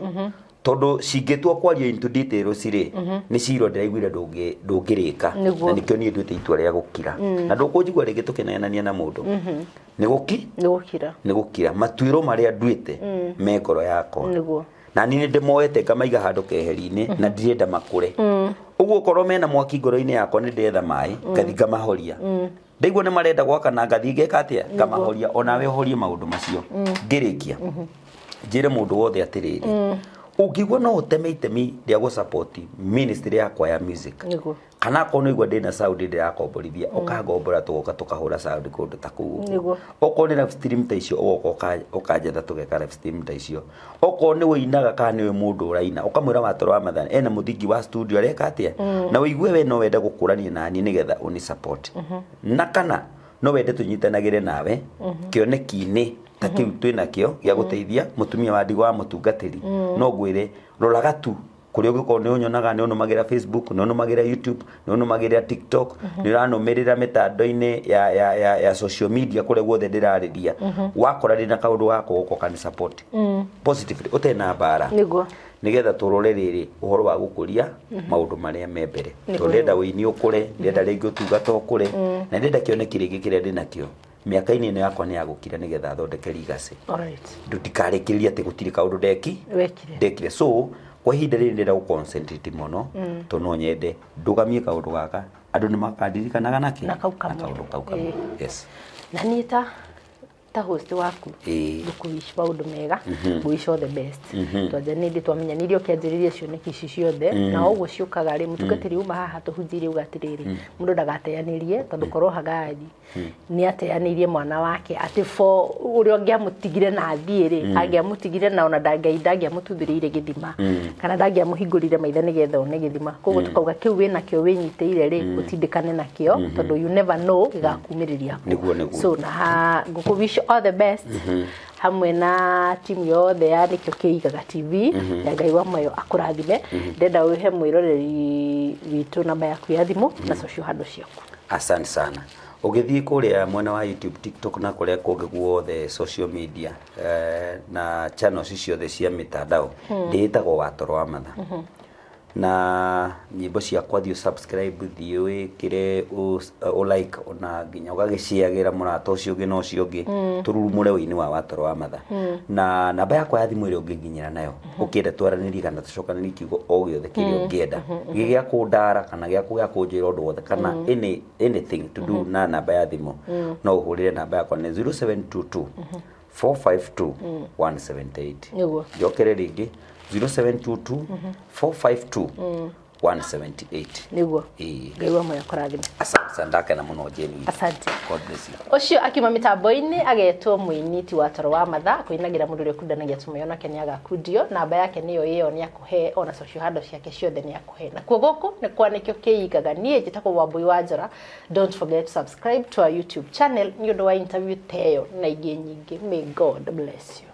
tondũ cingĩtua kwario into details rĩ, nĩ cira ndĩraiguire ndũngĩrĩka. Na nĩkĩo niĩ nduĩte itua rĩa gũkira, na ndũkũnjigua rĩngĩ tũkĩnegenania na mũndũ. Nĩ gũki Nĩ gũkira. Nĩ gũkira. Matuĩro marĩa nduĩte me ngoro yakwa. Na niĩ nĩ ndĩmoete ngamaiga handũ keheri-inĩ na ndirenda makũre. Ũguo korwo mena mwaki ngoro-inĩ yakwa, nĩ ndetha maĩ ngathi ngamahoria. Ndaigua nĩ marenda gwakana, ngathiĩ ngeka atĩa? Ngamahoria. Onawe ũhorie maũndũ macio. Ngĩrĩkia, njĩre mũndũ wothe atĩrĩrĩ, ũngĩigua no ũteme itemi rĩa gũ ministry yakwa ya music, kana akorwo nĩ igua ndĩna sound ndĩrakomborithia, ũkangombora, tũgoka tũkahũra sound kũndũ ta kũu ũguo. Okorwo nĩ live stream ta icio, ũgoka ũkanjetha tũgeka live stream ta icio. Okorwo nĩ ũinaga kana nĩwe mũndũ ũraina, ũkamwĩra Watoro wa Mathani ena mũthingi wa studio areka atĩa, na ũigue we no wende gũkũrania nani nĩgetha ũni support, na kana no wende tũnyitanagĩre nawe kĩoneki-inĩ ta kĩu twĩnakĩo gĩa gũteithia mũtumia wa ndigwa wa mũtungatĩri, no ngwĩre roraga tu kũrĩa ũngĩkorwo nĩ ũnyonaga, nĩ ũnũmagĩra Facebook, nĩ ũnũmagĩra YouTube, nĩ ũnũmagĩra TikTok, nĩ ũranũmĩrĩra mĩtandao-inĩ ya social media, kũrĩa guothe ndĩrarĩria, wakora ndĩna kaũndũ gakwa, gũka ũkani support positively ũtena mbara, nĩgetha tũrore rĩrĩ ũhoro wa gũkũria maũndũ marĩa me mbere. Tondũ ndĩrenda ũini ũkũre, ndĩrenda rĩngĩ ũtungata ũkũre, na ndĩrenda kĩoneki rĩngĩ kĩrĩa ndĩnakĩo mĩaka-inĩ ĩno yakwa nĩ ya gũkira, nĩgetha thondeke legacy. Ndikarĩkĩrĩrie atĩ gũtirĩ kaũndũ ndeki Wekire. ndekire. So kwa ihinda rĩrĩ ndĩrenda gũ concentrate mũno, tondũ no nyende ndũgamie kaũndũ gaka, andũ nĩ makandirikanaga nakĩ? Na kau kamwe. Na kaũndũ kau kamwe, yes. Na niĩ ta host waku, ngũkũwish maũndũ mega, ngũwish all the best. Twanjanĩrie, twamenyanĩrie ũkĩanjĩrĩria cioneki ici ciothe, na ũguo ciũkaga rĩ, mũtungatĩri uma haha tũhunjĩirie uga atĩrĩrĩ, mũndũ ndagateanĩrie, tondũ korwo Hagari nĩ ateanĩirie mwana wake atĩ for ũrĩa ũngĩamũtigire na athiĩ rĩ, angĩamũtigire na ona Ngai ndangĩamũtuthũrĩire gĩthima, kana ndangĩamũhingũrire maitho nĩgetha one gĩthima. Koguo tukauga kĩu wĩnakĩo wĩnyitĩire rĩ, ũtindĩkane nakĩo, tondũ you never know gĩgakumĩrĩria kũ. Nĩguo. So na ha ngũkũ wish all the best hamwe na timu yothe ya Nĩkĩo Kĩigaga TV, na Ngai wa mayo akũrathime. Ndenda ũhe mwĩroreri witũ namba yaku ya thimũ na social handle ciaku. Asante sana. Ũgĩthiĩ kũrĩa mwena wa YouTube, TikTok na kũrĩa kũngĩ guothe social media, na channels ciothe cia mitandao, ndĩĩtagwo Watoro wa Matha. Na nyĩmbo ciakwa, thiĩ subscribe, thiĩ wĩkĩre ũ like, ona nginya ũgagĩciagĩra mũrata ũcio ũngĩ na ũcio ũngĩ, tũrurumũre ũini wa Watoro wa Matha. Na namba yakwa ya thimũ ĩrĩa ũngĩnginyĩra nayo ũkĩenda twaranĩrie kana tũcokanĩrie kiugo o gĩothe kĩrĩa ũngĩenda, gĩ gĩa kũndara kana gĩa kũnjĩra ũndũ wothe kana anything to do na namba ya thimũ, no ũhũrĩre namba yakwa nĩ 0722 452 178. Njokere rĩngĩ, 0722 452 178. Ĩĩ. Ngai wa moyo akũrathime. Asante sana, ndakena mũno Jane. Asante. God bless you. Ũcio akiuma mĩtambo-inĩ agetwo mũini ti Watoro wa Matha, kũinagĩra mũndũ ũrĩa ũkundanagia tũmayo nake nĩ agakundio. Namba yake nĩyo ĩyo, nĩ akũhe ona social handle ciake ciothe nĩ akũhe. Nakuo gũkũ nĩ kwa Nĩkĩo Kĩigaga. Niĩ njĩtagwo Wambui wa Njora. Don't forget to subscribe to our YouTube channel nĩ ũndũ wa interview ta ĩyo na ingĩ nyingĩ. May God bless you.